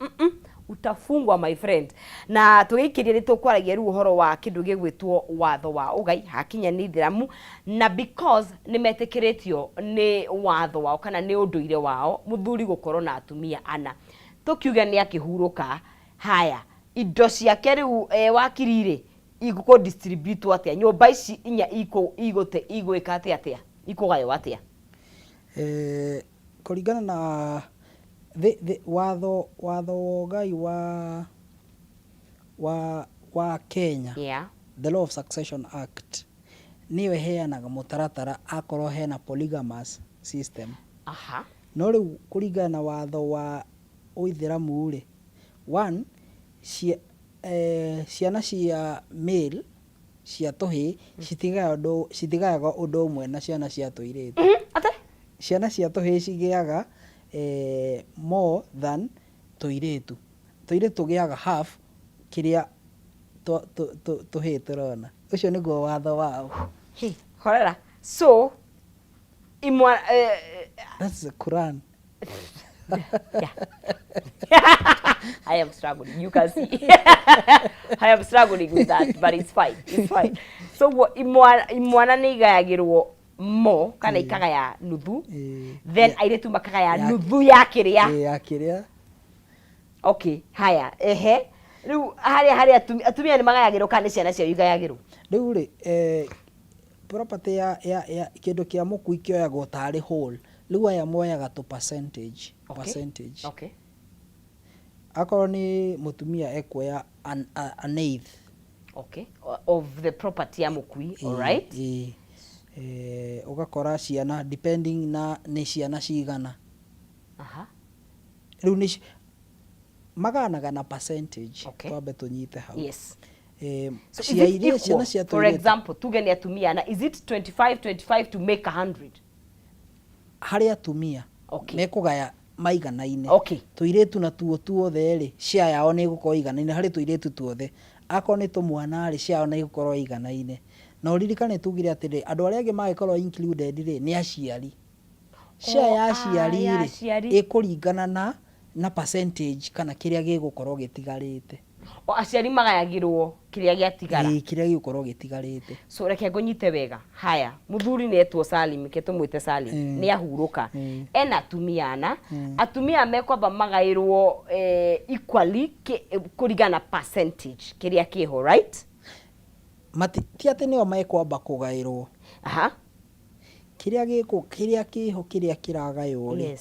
utafungwa my friend. Na tũgĩikĩria nĩ tũkwaragia rĩu ũhoro wa kĩndũ gĩgwĩtwo watho wa ũgai hakinya nĩ ithĩramu, na because nĩ metĩkĩrĩtio nĩ watho wao kana nĩ ũndũire wao mũthuri gũkorwo na atumia ana, tũkiuge nĩ akĩhurũka, haya indo ciake rĩu wakiri rĩ igũkũ distribute atĩa? Nyũmba ici inya igũte igwĩka atĩa atĩa, ikũgaywo atĩa? Kũringana na watho wa ũgai wa Kenya, the Law of Succession Act nĩyo ĩheanaga mũtaratara akorwo hena polygamous system. No rĩu kũringana na watho wa ũithĩramu rĩ, one, ciana cia male cia tũhĩĩ citigayaga ũndũ ũmwe na ciana cia tũirĩtu. Ate? Ciana cia tũhĩĩ cigĩaga more than tũirĩtu. Tũirĩtu tũgĩaga half kĩrĩa tũhĩĩ tũrona. Ũcio nĩguo watho wao. Hey, horera. So, imwa, That's the Quran. Yeah. I am struggling. You can see. I am struggling with that, but it's fine. It's fine. So imwana nĩ igayagĩrwo mo kana ikagaya nuthu, then airĩtu makagaya nuthu ya kĩrĩa. Ya kĩrĩa. Okay, haya. Ehe. Rĩu harĩa atumia nĩ magayagĩrwo kana nĩ ciana ciao igayagĩrwo? Rĩu rĩ, property ya kĩndũ kĩa mũkui kĩoyagwo tarĩ whole. Rĩu aya moyaga to percentage. Percentage. Akorwo nĩ mũtumia ekuoya an eighth. Okay. Of the property ya mũkui, all right? Ũgakora ciana depending na nĩ ciana cigana. Rĩu nĩ maganaga na percentage. Twambe tũnyite hau. So is it equal? Ciana cia For tũirĩtu. example, tuge nĩ atumia na is it 25 25 to make 100? Harĩ atumia mekũgaya maiganaine. Tũirĩtu na tuo tuothe rĩ, share yao nĩ ĩgũkorwo ĩiganaine harĩ tũirĩtu tuothe. Akorwo nĩ tũmwana rĩ, share yao nĩ ĩgũkorwo ĩiganaine. Na ũririkane tugire atĩrĩ, andũ arĩa angĩ mangĩkorwo included rĩ, nĩ aciari. Share ya aciari ya rĩ, aciari. ĩkũringana na percentage kana kĩrĩa gĩgũkorwo gĩtigarĩte. O aciari magayagĩrwo kĩrĩa gĩatigara. Ĩĩ, kĩrĩa gĩgũkorwo gĩtigarĩte. So reke ngũnyite wega. Haya, mũthuri nĩ etwo Salim, reke tũmwĩte Salim. Nĩ ahurũka. Ena atumia ana. Atumia mekwamba magaĩrwo equally kũringana na percentage kĩrĩa kĩho, right? Mati, ti atĩ nĩo mekwamba kũgaĩrwo. Aha. Kĩrĩa gĩkũ, kĩrĩa kĩho kĩrĩa kĩragaywo rĩ,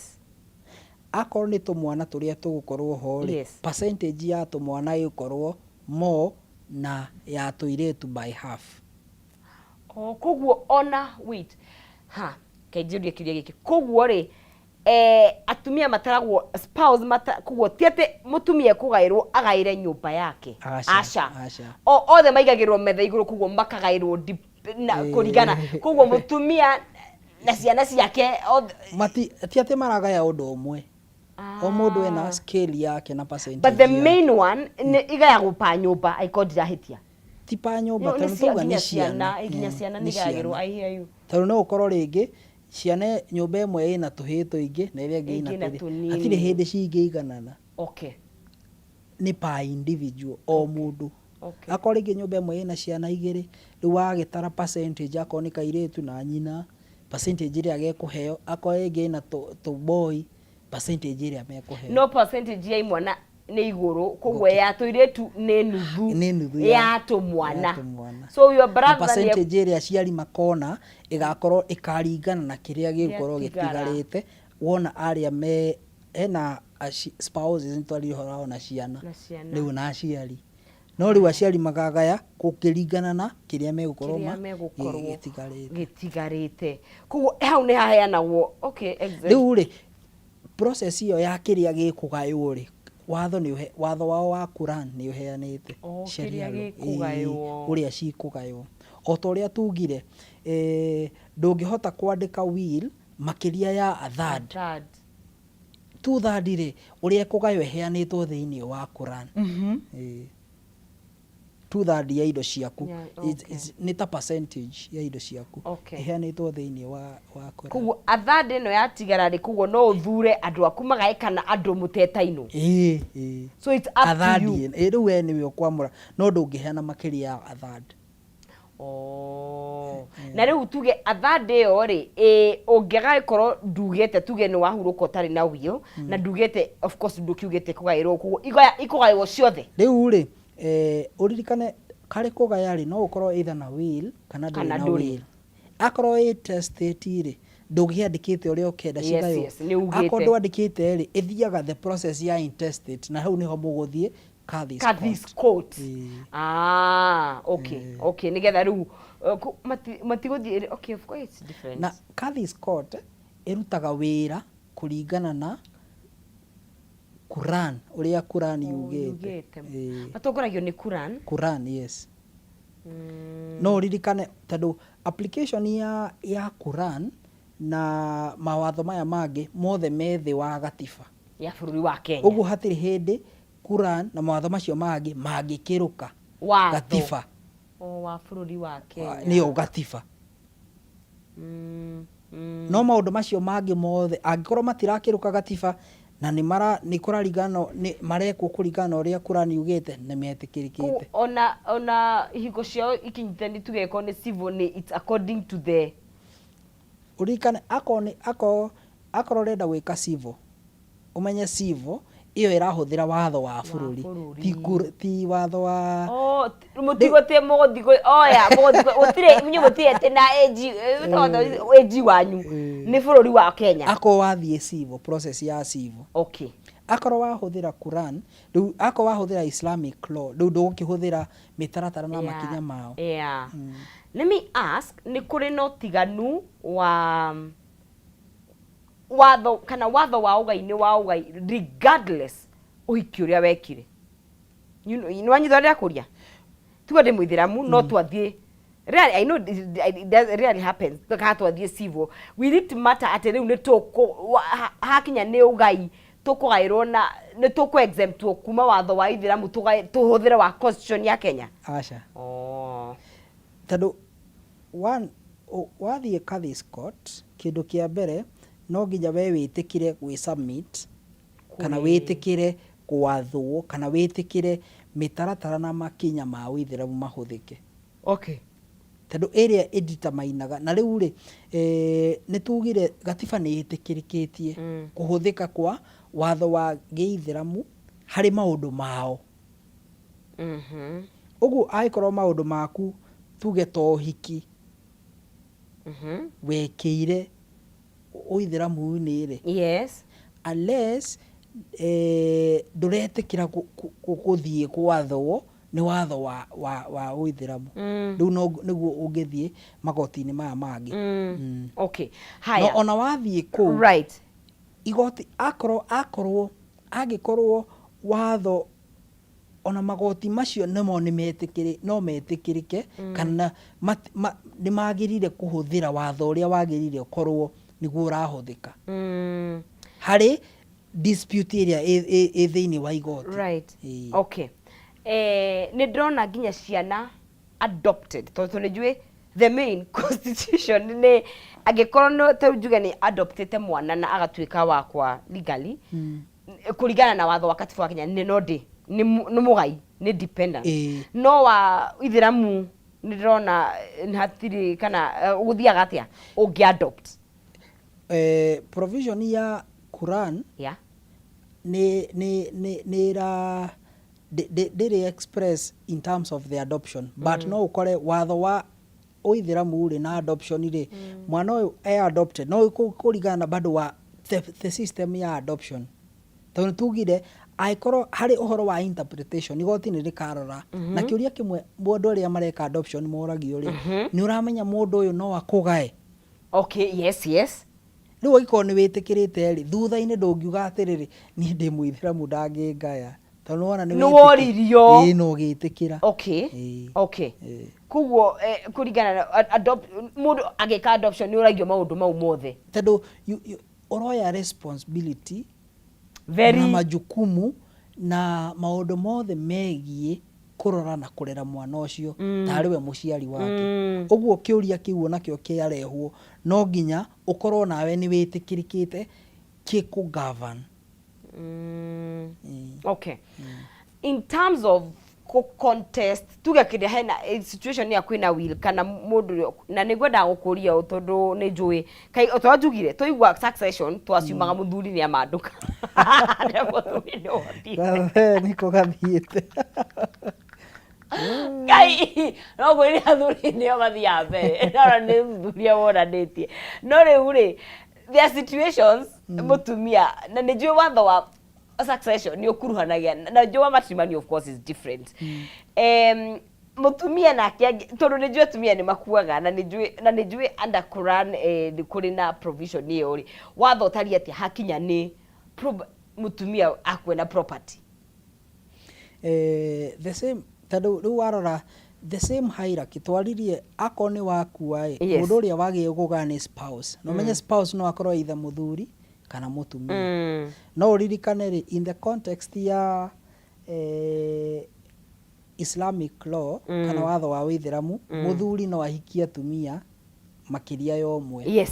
akorwo nĩ tũmwana tũrĩa tũgũkorwo ho rĩ, percentage ya tũmwana ĩgũkorwo more na ya tũirĩtu by half. Oh, koguo ona wait ha reke njũrie kĩũria gĩkĩ koguo rĩ eh, atumia mataragwo spouse mata, koguo ti atĩ mũtumia ekũgaĩrwo agaĩre nyũmba yake Aca, aca aca. o othe maigagĩrwo metha igũrũ koguo makagaĩrwo dip- na kũringana koguo mũtumia na ciana ciake othe Mati, ti atĩ maragaya ũndũ ũmwe. O mũndũ ena scale yake na percentage but the yake. main one nĩ igayagwo pa nyũmba angĩkorwo ndirahĩtia Ti pa nyũmba Nĩ tondũ cia- twauga nginya nĩ ciana. ciana, nginya ciana Nĩ nĩ igayagĩrwo ciana. I hear you. Tondũ no ũkorwo rĩngĩ ciana nyũmba ĩmwe ĩna tũhĩĩ tũingĩ na ĩrĩa ĩngĩ Ĩngĩ ĩna ĩna tũirĩtu. tũnini. Hatirĩ hĩndĩ cingĩiganana. Okay. Nĩ per individual o mũndũ. Okay. Akorwo rĩngĩ nyũmba ĩmwe ĩna ciana igĩrĩ, rĩu wagĩtara percentage akorwo nĩ kairĩtu na nyina, percentage ĩrĩa gekũheo, akorwo ĩngĩ ĩna tũboi, percentage ĩrĩa mekũheo. No percentage ya imwana nĩ igũrũ koguo ya tũirĩtu nĩ nuthu Nĩ nuthu ya tũmwana. ya tũmwana. So your Na brother nĩ percentage ĩrĩa aciari makona ĩgakorwo ĩkaringana na kĩrĩa gĩgũkorwo Gĩatigara. gĩtigarĩte wona arĩa me hena spouses nĩ twaririe ũhoro wao na ciana Na ciana. rĩu na aciari no rĩu aciari makagaya gũkĩringana na kĩrĩa megũkorwo kĩrĩa megũkorwo gĩtigarĩte. Gĩtigarĩte koguo hau nĩ haheanagwo okay exactly. Rĩu rĩ process ĩyo ya kĩrĩa gĩkũgaywo rĩ watho nĩ ũhe, watho wao wa Quran nĩ ũheanĩte Oh, Sharia kĩrĩa law. gĩkũgaywo. Ĩĩ, ũrĩa cikũgaywo o ta ũrĩa tugire eh, ndũngĩhota kwandĩka will makĩria ya a third. Third. Two third rĩ ũrĩa ĩkũgaywo ĩheanĩtwo thĩinĩ wa Quran. Ĩĩ. Two third ya indo ciaku nĩ ta percentage ya indo ciaku ĩheanĩtwo thĩinĩ wa Quran. Koguo a third ĩno yatigara rĩ koguo no ũthure andũ aku magae kana andũ mũtetainwo. Ĩĩ, ĩĩ. So it's up A to third you. Ĩĩ, rĩu we nĩwe ũkwamũra no ndũngĩheana makĩria ya a third. Oh. Na rĩu tuge a third ĩyo rĩ ĩ ũngĩaga gĩkorwo ndugĩte tuge nĩ wahurũka ũtarĩ na will na ndugĩte of course ndũkiugĩte kũgaĩrwo koguo ikũgaĩrwo ciothe. Rĩu rĩ eh, ũririkane karĩ kũgaya rĩ no ũkorwo either na will kana ndũrĩ Kana na ndũrĩ. will. Akorwo ĩ testate rĩ ndũngĩandĩkĩte ũrĩa ũkenda cigaywo. Yes, nĩ ugĩte. Akorwo ndwandĩkĩte rĩ ĩthiaga the process ya intestate na hau nĩho mũgũthiĩ Kadhi's Kadhi's court. court. Ĩĩ. Ah, okay, okay, nĩgetha rĩu matigũthiĩ okay, of course it's different. Na Kadhi's court ĩrutaga wĩra kũringana na Quran ũrĩa Quran Oh, yugĩte. yugĩte. Ĩĩ. Matongoragio nĩ Quran. Quran, yes. No ũririkane tondũ application ya Quran na mawatho maya mangĩ mothe me thĩ wa gatiba ya bũrũri wa Kenya. Ũguo hatirĩ hĩndĩ Quran na mawatho macio mangĩ mangĩkĩrũka Watho. gatiba. O wa bũrũri wa Kenya. Nĩyo gatiba. No maũndũ macio mangĩ mothe angĩkorwo matirakĩrũka gatiba na nĩ mara nĩ kũraringana nĩ marekwo kũringana na ũrĩa Quran yugĩte nĩ metĩkĩrĩkĩte. Ona ihiko ciao ikinyitani tuge korwo nĩ civil nĩ it's according to the Ũririkane akorwo nĩ akorwo akorwo ũrenda gwĩka civil ũmenye civil ĩyo ĩrahũthĩra watho wa bũrũri ti ti watho wa Oh, mũtigũtĩ mũgũthiĩ oya mũgũthiĩ gũtirĩ inyuĩ mũtirĩ atĩ na AG AG wanyu nĩ bũrũri wa Kenya. Akorwo wathiĩ civil process ya civil. Okay. Akorwo wahũthĩra Quran rĩu akorwo wahũthĩra Islamic law rĩu ndũgũkĩhũthĩra mĩtaratara na makinya mao. Yeah. Let me ask nĩ kũrĩ na ũtiganu wa watho kana watho wa ũgai nĩ wa ũgai regardless ũhiki ũrĩa wekire. You know, nĩ wanyita ũrĩa ndĩrakũria? Tuge ndĩ mũithĩramu no twathiĩ rarely, I know it rarely happens kana twathiĩ civil will it matter atĩ rĩu nĩ tũkũ hakinya nĩ ũgai tũkũgaĩrwo na nĩ tũkũ exemptwo kuma watho wa ithĩramu tũhũthĩre wa constitution ya Kenya? Aca. Oh. Tondũ one wathiĩ Kadhi's court kĩndũ kĩa mbere no nginya we wĩtĩkĩre gwĩ submit kana wĩtĩkĩre gwathwo kana wĩtĩkĩre mĩtaratara na makinya ma ũithĩramu mahũthĩke. Okay. Tondũ ĩrĩa ĩnditamainaga na rĩu rĩ nĩ tugire gatiba nĩ ĩtĩkĩrĩkĩtie kũhũthĩka kwa watho wa gĩithĩramu harĩ maũndũ mao. Ũguo angĩkorwo maũndũ maku Tuge ta ũhiki wekĩire ũithĩramu-inĩ rĩ, unless ndũretĩkĩra gũthiĩ gwathwo nĩ watho wa wa ũithĩramu, rĩu no nĩguo ũngĩthiĩ magoti-inĩ maya mangĩ. Okay. No Haya. ona wathiĩ kũu igoti, akorwo akorwo angĩkorwo watho ona magoti macio nĩmo nĩmetĩkĩrĩ no metĩkĩrĩke kana nĩ magĩrĩire kũhũthĩra watho ũrĩa wagĩrĩire ũkorwo nĩguo ũrahũthĩka harĩ dispute ĩrĩa ĩ thĩinĩ wa igoti. Ĩĩ. Okay. Nĩ ndĩrona nginya ciana adopted, tondũ nĩ njũĩ the main constitution nĩ angĩkorwo no ta rĩu njuge nĩ adoptĩte mwana na agatuĩka wakwa legally kũringana na watho wa katiba wa Kenya nĩ no ndĩ nĩ nĩ mũgai, nĩ dependent. No wa ithĩramu nĩ ndĩrona hatirĩ kana gũthiaga atĩa ũngĩ adopt? Provision ya Quran nĩ nĩ nĩ nĩ ĩra ndĩrĩ express in terms of the adoption, but no ũkore watho wa ũithĩramu rĩ na adoption rĩ, mwana ũyũ e adopted no kũringana na bado wa the system ya adoption, tondũ tugire angĩkorwo harĩ ũhoro wa interpretation, igoti nĩ rĩkarora na kĩũria kĩmwe mũndũ arĩa mareka adoption moragio rĩ, nĩ ũramenya mũndũ ũyũ no akũgae? Okay, yes. Rĩu angĩkorwo nĩ wĩtĩkĩrĩte rĩ, thutha-inĩ ndũngiuga atĩrĩrĩ, niĩ ndĩ mũithĩramu ndangĩngaya, tondũ nĩwona nĩ Nĩ woririo. Ĩĩ, na ũgĩtĩkĩra. Ĩĩ. Okay. Koguo kũringana na adopt, mũndũ agĩka adoption nĩ ũragio maũndũ mau mothe. Tondũ ũroya responsibility Very. na majukumu na maũndũ mothe megiĩ kũrora na kũrera mwana ũcio tarĩ we mũciari wake. Ũguo kĩũria kĩu onakĩo kĩarehwo, no nginya ũkorwo nawe nĩ wĩtĩkĩrĩkĩte kĩkũ govern. Okay. In terms of kũ contest, tuge kĩrĩa hena situation ya kwĩna will kana mũndũ, na nĩ ngwendaga gũkũria ũũ tondũ nĩ njũĩ kai o torĩa njugire twaigua succession twaciumaga mũthuri nĩ amandũka na mũthuri nĩ ũhotire. Gathee nĩko gathiĩte. Ngai no kwĩrĩ athuri nĩo mathiaga mbere, no nĩ mũthuri wonanĩtie, no rĩu rĩ, there are situations mũtumia, na nĩ njũĩ watho wa succession nĩ ũkuruhanagia na njũĩ wa matrimony, of course is different. Mũtumia nake tondũ nĩ njũĩ atumia nĩ makuaga, na nĩ njũĩ under Quran nĩ kũrĩ na provision ĩyo rĩ, watho ũtariĩ atĩa hakinya nĩ mũtumia akue na property? The same, tondũ rĩu warora the same hierarchy twaririe, akorwo nĩ wakua ĩ, mũndũ ũrĩa wagĩrĩirwo kũgaya nĩ spouse, na ũmenye spouse no akorwo either mũthuri kana mũtumia. No ũririkane rĩ, in the context ya Islamic law kana watho wa ũithĩramu, mũthuri no ahikie atumia makĩria ya ũmwe.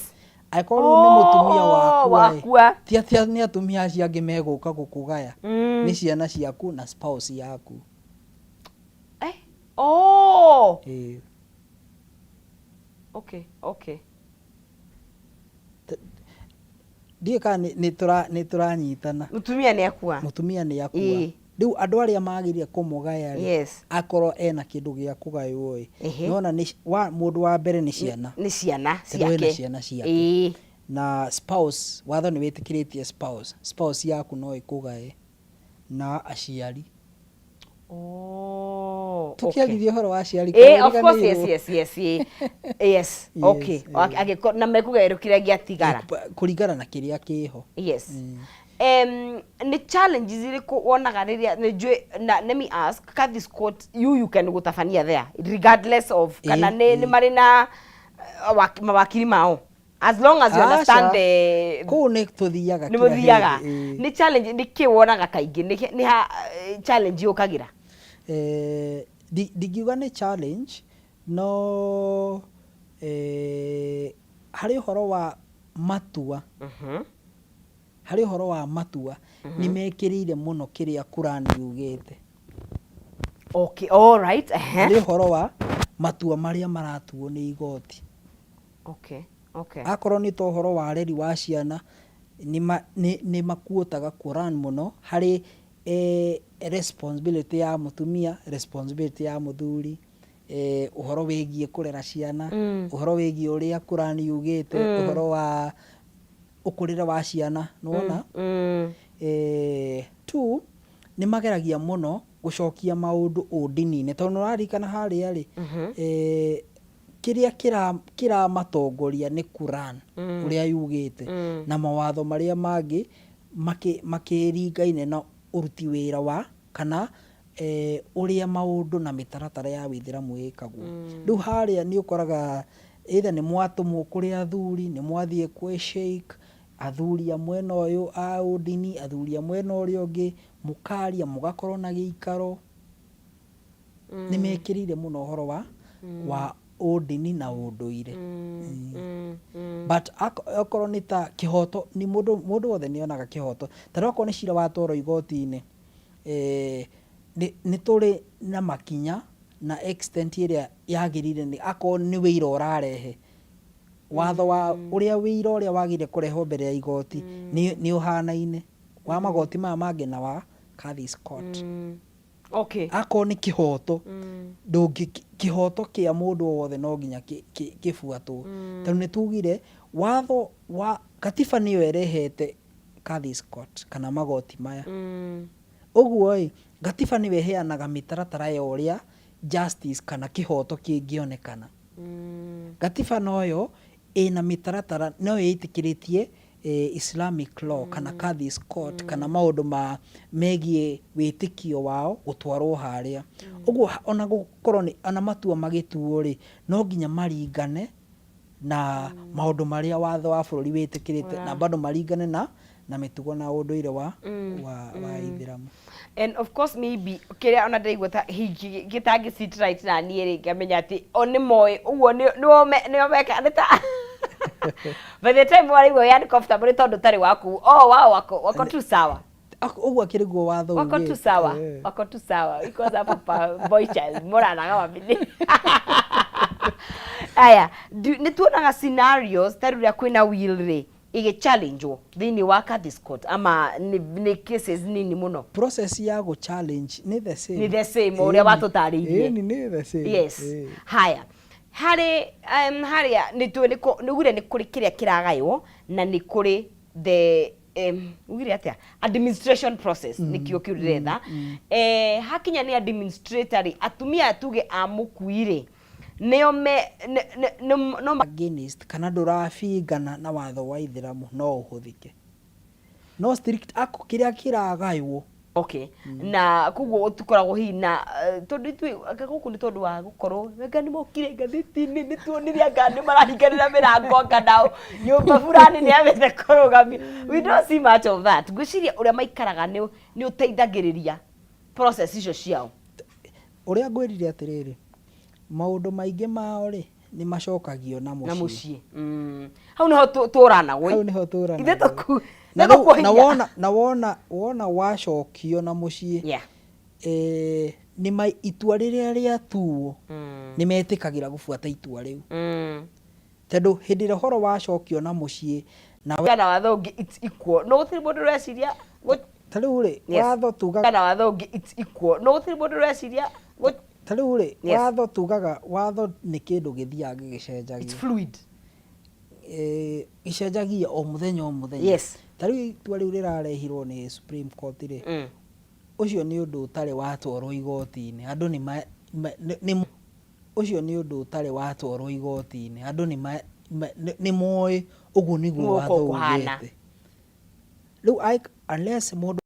Angĩkorwo rĩu nĩ mũtumia wakua ĩ, wakua. Ti atĩ nĩ atumia acio angĩ megũka gũkũgaya, nĩ ciana ciaku na spouse yaku. Oh. Ĩĩ. Okay. Ndiũĩ kana nĩ tũranyitana. Mũtumia nĩ akua. Mũtumia nĩ akua. Rĩu andũ arĩa magĩrĩire kũmũgaya rĩ, akorwo ena kĩndũ gĩa kũgaywo ĩ, nĩwona nĩ wa mũndũ wa mbere nĩ ciana. Nĩ ciana Tondũ ena ciake. Ciana ciake. Na spouse, watho nĩ wĩtĩkĩrĩtie spouse, spouse yaku no ĩkũgae na aciari. Tũkĩaririe ũhoro wa aciari. Of course, yes. Yes, Angĩkorwo na mekũgaĩrwo kĩrĩa gĩatigara. Kũringana na kĩrĩa kĩho. Yes. Nĩ challenges irĩkũ wonaga rĩrĩa nĩ njũĩ, na let me ask, Kadhi's Court, you can gũtabania there regardless of kana nĩ marĩ na mawakiri mao, as long as you understand Aca. the Kũu nĩ tũthiaga nĩ kila mũthiaga. hĩndĩ, ĩĩ. Nĩ challenge nĩ kĩ wonaga kaingĩ nĩ ha challenge yũkagĩra? Ndingiuga nĩ challenge, no harĩ ũhoro wa matua, harĩ ũhoro wa matua nĩ mekĩrĩire mũno kĩrĩa Quran yugĩte. Okay, all right, ehe. Harĩ ũhoro wa matua marĩa maratuo nĩ igoti. Akorwo nĩ ta ũhoro wa reri wa ciana, nĩ makuotaga Quran mũno harĩ responsibility ya mũtumia, responsibility ya mũthuri. Ũhoro wĩgiĩ kũrera ciana, ũhoro wĩgiĩ ũrĩa Kũrani yugĩte, ũhoro wa ũkũrĩre wa ciana, nĩwona? Two, nĩ mageragia mũno gũcokia maũndũ ũndini-inĩ, tondũ nĩ ũraririkana harĩa rĩ, kĩrĩa kĩramatongoria nĩ Quran ũrĩa yugĩte, na mawatho marĩa mangĩ makĩringaine na ũruti wĩra wa kana ũrĩa maũndũ na mĩtaratara ya wĩithĩramu ĩkagwo. Rĩu harĩa nĩ ũkoraga either nĩ mwatũmwo kũrĩ athuri, nĩ mwathiĩ kwĩ sheikh, athuri a mwena ũyũ a ũndini, athuri a mwena ũrĩa ũngĩ, mũkaria, mũgakorwo na gĩikaro. Nĩ mekĩrĩire mũno ũhoro wa ũndini na ũndũire. But okorwo nĩ ta kĩhoto, nĩ mũndũ wothe nĩ onaga kĩhoto. Ta rĩu okorwo nĩ cira watwarwo igoti-inĩ, nĩ tũrĩ na makinya na extent ĩrĩa yagĩrĩire, nĩ akorwo nĩ wĩira ũrarehe. Watho wa ũrĩa wĩira ũrĩa wagĩrĩire kũrehwo mbere ya igoti nĩ ũhanaine wa magoti maya mangĩ na wa Kadhi's Court. Akorwo nĩ kĩhoto, ndũngĩ kĩhoto kĩa mũndũ o wothe no nginya kĩbuatwo. Tondũ nĩ tugire watho wa katiba nĩyo ĩrehete Kadhi's Court kana magoti maya. Ũguo ĩ, gatiba nĩyo ĩheanaga mĩtaratara ya ũrĩa justice kana kĩhoto kĩngĩonekana. Gatiba noyo ĩna mĩtaratara, noyo ĩtĩkĩrĩtie Islamic law kana Kadhi's Court kana maũndũ ma megiĩ wĩtĩkio wao gũtwarwo harĩa. Ũguo ona gũkorwo nĩ ona matua magĩtuo rĩ, no nginya maringane na maũndũ marĩa watho wa bũrũri wĩtĩkĩrĩte, na bado maringane na mĩtugo na ũndũire wa Ithĩramu. And of course, maybe kĩrĩa ona ndĩraigua ta hihi gĩtangĩ sit right na niĩ rĩ, ngamenya atĩ o nĩ moĩ ũguo nĩo meka nĩ ta by the time waraigua wĩ uncomfortable nĩ tondũ ũtarĩ waku o wao wako tu sawa. Ũguo akĩrĩ guo watho wako tu ugĩte. Sawa. Wako tu sawa because hapo pa boy child moranaga mabini aya. Nĩ tuonaga scenarios ta rĩrĩa kwĩna will rĩ, ĩgĩ challenge thĩinĩ wa Kadhi's Court, ama nĩ cases nini mũno? Process ya gũ challenge nĩ the same. Nĩ the same ũrĩa watũtarĩirie. Ĩni, nĩ the same. Yes. Haya, harĩ harĩa nĩ tũ nĩ ugire nĩ kũrĩ kĩrĩa kĩragaywo na nĩ kũrĩ the ugire atĩa, administration process, nĩkĩo kĩu ndĩretha. Hakinya nĩ administrator rĩ, atumia tuge a mũkui rĩ, nĩo me no Against kana ndũrabingana na watho wa Ithĩramu, no ũhũthĩke, no strict ako kĩrĩa kĩragaywo. Okay, na koguo tũkoragwo hihi na tondũ ithuĩ anga gũkũ nĩ tondũ wa gũkorwo anga nĩ mokire ngathĩti-inĩ, nĩ tuonire anga nĩ marahinganĩra mĩrango, anga nao nyũmba fulani nĩ yambĩte kũrũgamio. We don't see much of that. Ngwĩciria ũrĩa maikaraga nĩ ũteithagĩrĩria process icio ciao. Ũrĩa ngwĩrire atĩrĩrĩ, maũndũ maingĩ mao rĩ, nĩ macokagio na na mũciĩ. Mũciĩ. Hau nĩho tũranagwo. Hau nĩho tũranagwo. Ithuĩ tũku Na nĩ rĩu- na tũkuohinya. wona wacokio na mũciĩ, nĩ itua rĩrĩa rĩatuo, nĩ metĩkagĩra gũbuata itua rĩu, tondũ hĩndĩ ĩrĩa ũhoro wacokio na mũciĩ nawe Kana watho ũngĩ, it's equal, no gũtirĩ mũndũ ũreciria Ta rĩu rĩ, watho tugaga kana watho ũngĩ, it's equal, no gũtirĩ mũndũ ũreciria Ta rĩu rĩ, watho tugaga watho nĩ kĩndũ gĩthiaga gĩgĩcenjagia. It's fluid. Gĩcenjagia o mũthenya o mũthenya. Ta rĩu itua rĩu rĩrarehirwo nĩ Supreme Court rĩ, ũcio nĩ ũndũ ũtarĩ watwarwo igoti-inĩ. Andũ nĩ nĩ ũcio nĩ ũndũ ũtarĩ watwarwo igoti-inĩ. Andũ nĩ moĩ ũguo nĩguo Nĩguo watho ũkũhana. ugĩte. Rĩu unless mũndũ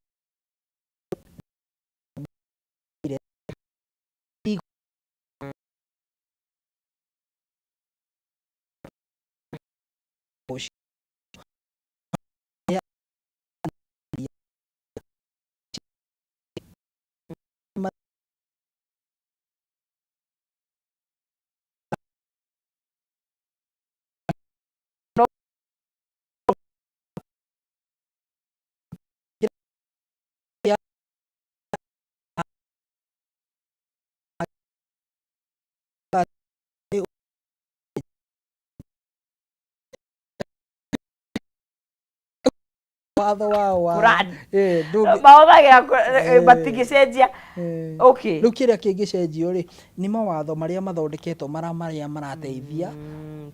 Watho wao wa Quran. Ndũngĩ Mahũthagĩra matingĩcenjia. Rĩu kĩrĩa kĩngĩcenjio rĩ, nĩ mawatho marĩa mathondeketwo marĩa marateithia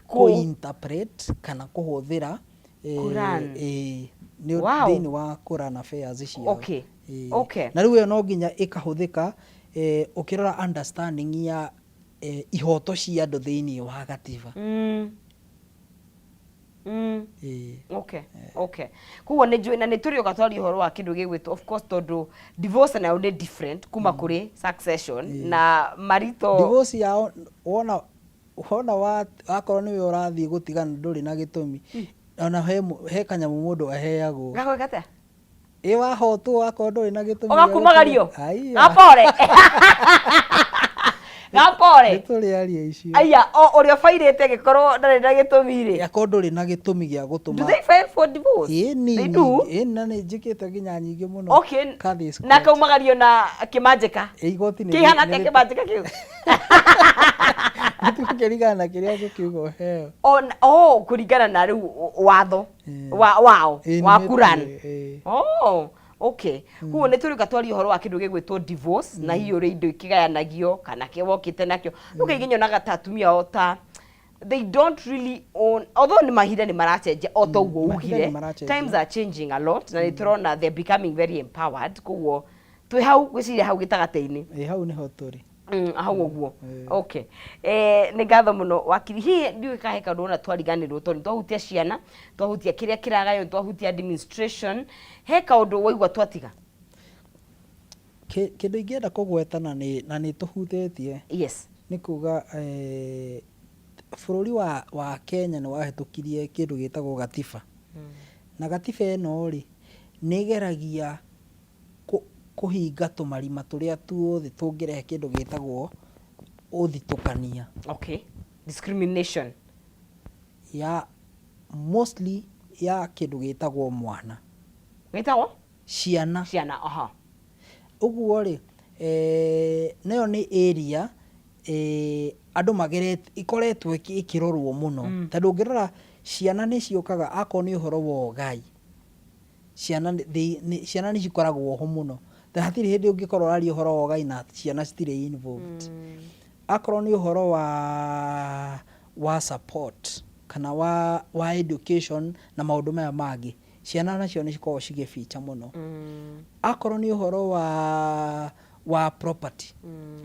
kũ-interpret kana kũhũthĩra Quran. Nĩ thĩinĩ wa Quran affairs ciao. Na rĩu ĩyo no nginya ĩkahũthĩka ũkĩrora understanding ya ihoto cia andũ thĩinĩ wa gatiba. Okay, koguo nĩ njũĩ na nĩ tũrĩoka twaria ũhoro wa kĩndũ gĩgwĩtwo, of course, tondũ divorce nayo nĩ different kuma kũrĩ succession na marito. Divorce yao wona wakorwo nĩwe ũrathiĩ gũtigana, ndũrĩ na gĩtũmi, ona he kanyamũ mũndũ aheagwo. Gagwĩka atĩa? Ĩ wahotwo wakorwo ndũrĩ na gĩtũmi gĩa Ũgakumagario. gũtigana. Aiya. Gapore gapore. Nĩ tũrĩaria icio. Aya, o ũrĩa ũbairĩte angĩkorwo ndarĩ na gĩtũmi rĩ? Akorwo ndũrĩ na gĩtũmi gĩa gũtũma. Do they file for divorce? Ĩni. They do? Ĩni, na nĩ njĩkĩte nginya nyingĩ mũno. Kadhi's Na court. kaumagario na kĩmanjĩka. Ĩ, igoti nĩ Kĩihana atĩa kĩmanjĩka kĩu? Nĩtũkĩringana na kĩrĩa ũgũkiuga ũheo. Oh, kũringana na rĩu watho wa wao wa Quran. Oh, okay. Koguo nĩ tũrĩũka twaria ũhoro wa kĩndũ gĩgwĩtwo divorce na hihi ũrĩa indo ikĩgayanagio kana kĩ wokĩte nakĩo. Rĩu kaingĩ nyonaga ta atumia o ta they don't really own, although nĩ mahinda nĩ maracenjia o ta ũguo Mahinda ugire. nĩ maracenjia. Times are changing a lot na nĩ tũrona they're becoming very empowered, koguo twĩ hau gwĩciria hau gĩtagatĩ-inĩ. Ĩ, hau nĩho tũrĩ. Hau ũguo. Okay, nĩ ngatho mũno, wakiri. Hihi ndiũĩ kahe kaũndũ wona twariganĩrwo, tondũ nĩ twahutia ciana, twahutia kĩrĩa kĩragaywo, twahutia administration, he kaũndũ waigua twatiga? Kĩndũ ingĩenda kũgweta na nĩ tũhutĩtie nĩ kuga bũrũri wa Kenya nĩ wahĩtũkirie kĩndũ gĩtagwo gatiba. Na gatiba ĩno rĩ, nĩ ĩgeragia kũhinga tũmarima tũrĩa tuothe tũngĩrehe kĩndũ gĩtagwo ũthitũkania. Okay, discrimination. Ya mostly ya kĩndũ gĩtagwo mwana. Gĩtagwo? Ciana. Ciana, aha. Ũguo rĩ, nayo nĩ area andũ magerete ikoretwo ĩkĩrorwo mũno, tondũ ũngĩrora ciana nĩ ciũkaga akorwo nĩ ũhoro wa ũgai, ciana ciana nĩ cikoragwo ho mũno, ta hatirĩ hĩndĩ ũngĩkorwo ũraria ũhoro wa ũgai na ciana citirĩ involved. Akorwo nĩ ũhoro wa support kana wa education na maũndũ maya mangĩ, ciana nacio nĩ cikoragwo cigĩbicha mũno. Akorwo nĩ ũhoro wa property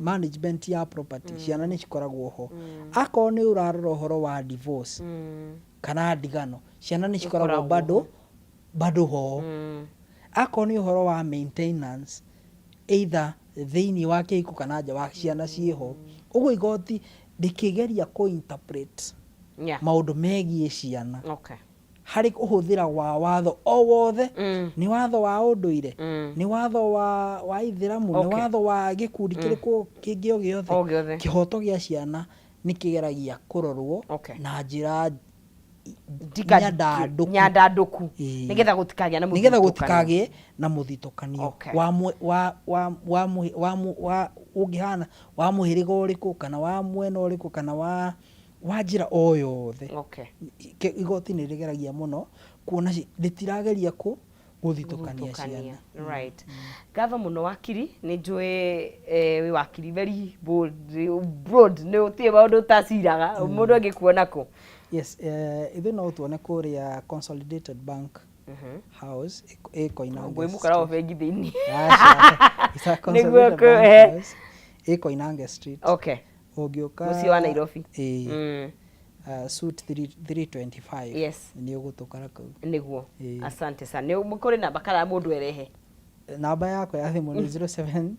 management ya property, ciana nĩ cikoragwo ho. Akorwo nĩ ũrarora ũhoro wa divorce kana ndigano, ciana nĩ cikoragwo bado ho. Akorwo nĩ ũhoro wa maintenance, either thĩinĩ wa kĩhiko kana nja wa, ciana ciĩho. Ũguo igoti rĩkĩgeria kũ interpret maũndũ megiĩ ciana harĩ kũhũthĩra wa watho o wothe, nĩ watho wa ũndũire, nĩ watho wa ithĩramu, nĩ watho wa gĩkundi kĩrĩkũ kĩngĩ o gĩothe, O gĩothe. Kĩhoto gĩa ciana nĩ kĩgeragia kũrorwo na njĩra nyandandũku. Nyandandũku. Nĩgetha gũtikagĩa na nĩgetha mũthutũkanio. Gũtikagĩe na mũthitũkanio wa mwe- wa wa wa mũhĩ- wa mũ- wa ũngĩhana wa mũhĩrĩga ũrĩkũ kana wa mwena ũrĩkũ kana wa njĩra o yothe. Igoti nĩ rĩgeragia mũno kuona rĩtirageria gũthitũkania ciana. Right, ngatho mũno, wakiri. Nĩ njũĩ wĩ wakiri very bold, broad, nĩ ũtirĩ maũndũ ũtaciraga. Mũndũ angĩkuona kũ? Yes, ithuĩ no tuone kũrĩa Consolidated Bank House ĩ Koinange. Ngwĩ mũkora bengi thĩinĩ. Aca, it's a Consolidated Bank House ĩ Koinange Street. Ũngĩũka Mũciĩ wa Nairobi. Ĩĩ. Suite 3 325. Nĩ ũgũtũkora kũu. Nĩguo. Ĩĩ. Asante sana. Nĩ kũrĩ namba kana mũndũ erehe? Namba yakwa ya thimũ nĩ 07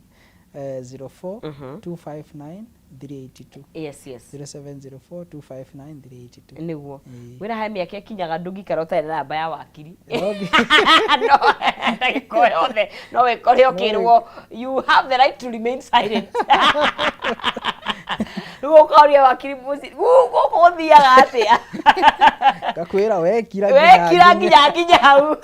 04 259 382. 0704 259 382. Nĩguo. Ĩĩ. Wĩra he mĩaka ĩkinyaga ndũngĩikara ũtarĩ na namba ya wakiri. No No ndagĩka o yothe no wĩkore ũkĩrwo, "You have the right to remain silent." Rĩu ũkoria wakiri mũci gũkũ gũthiaga atĩa? Ngakwĩra wekira. Wekira nginya hau.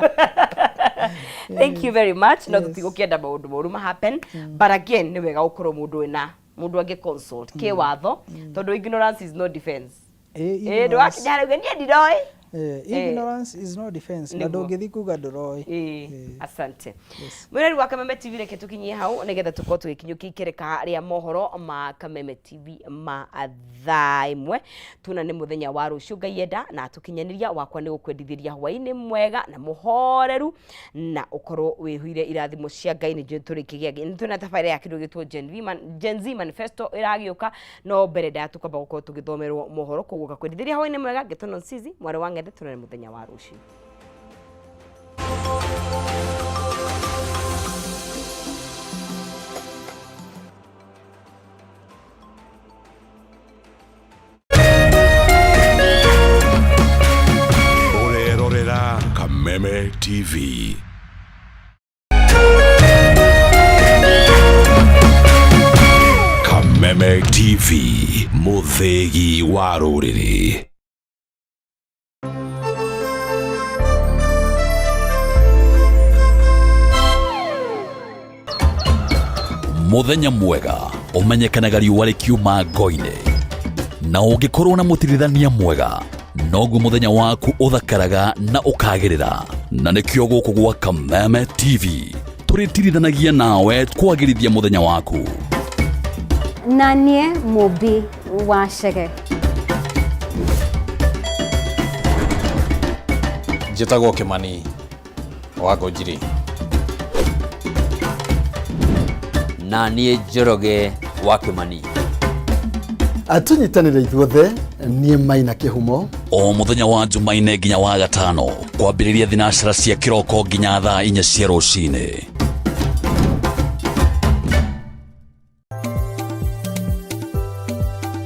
Thank you very much. No tũtigũkĩenda maũndũ moru ma happen, but again nĩ wega gũkorwo mũndũ wĩna mũndũ angĩ consult kĩwatho, tondũ ignorance is no defense. Ĩ, ndũgakinya harĩa uge niĩ ndiroĩ. Ignorance is no defense, na Nĩguo. ndũngĩthiĩ kuga ndũroĩ. Ĩĩ, asante mwĩrori wa Kameme TV, reke tũkinyie hau nĩgetha tũkorwo tũgĩkinyũkia ikereka rĩa mohoro ma Kameme TV ma thaa 1. Tuona nĩ mũthenya wa rũciũ Ngai enda, na tũkinyanĩria wakwa nĩ gũkwendithĩria hwaĩ-inĩ mwega na mũhoreru, na ũkorwo wĩhuire irathimo cia Ngai. Nĩ njũĩ tũrĩkĩgĩa nĩ twĩna tabarĩra ya kĩndũ gĩtwo Gen Z Manifesto ĩragĩũka, no mbere ndaya tũkwamba gũkorwo tũgĩthomerwo mohoro. Koguo ngakwendithĩria hwaĩ-inĩ mwega. Ngĩtwo Nonsizi mwarĩ wa Ng'ethe. Tuonane mũthenya wa rũciũ. Ũrerorera Kameme TV. Kameme TV, mũthĩgi wa rũrĩrĩ. Muthenya mwega ũmenyekanaga riũa rĩkiuma ngo-inĩ, na ũngĩkorwo na mũtirithania mwega noguo mũthenya waku ũthakaraga na ũkagĩrĩra. Na nĩkĩo gũkũ gwa Kameme TV tũrĩtirithanagia nawe kwagĩrithia mũthenya waku. Na niĩ Mũmbi wa Chege. Njĩtagwo Kĩmani wa Ngũnjiri. Na niĩ Njoroge wa Kĩmani. Tũnyitanĩre ithuothe. Niĩ Maina Kĩhumo. O mũthenya wa Jumaine nginya wa Gatano, kwambĩrĩria thinacara cia kĩroko nginya thaa 4 cia rũcinĩ.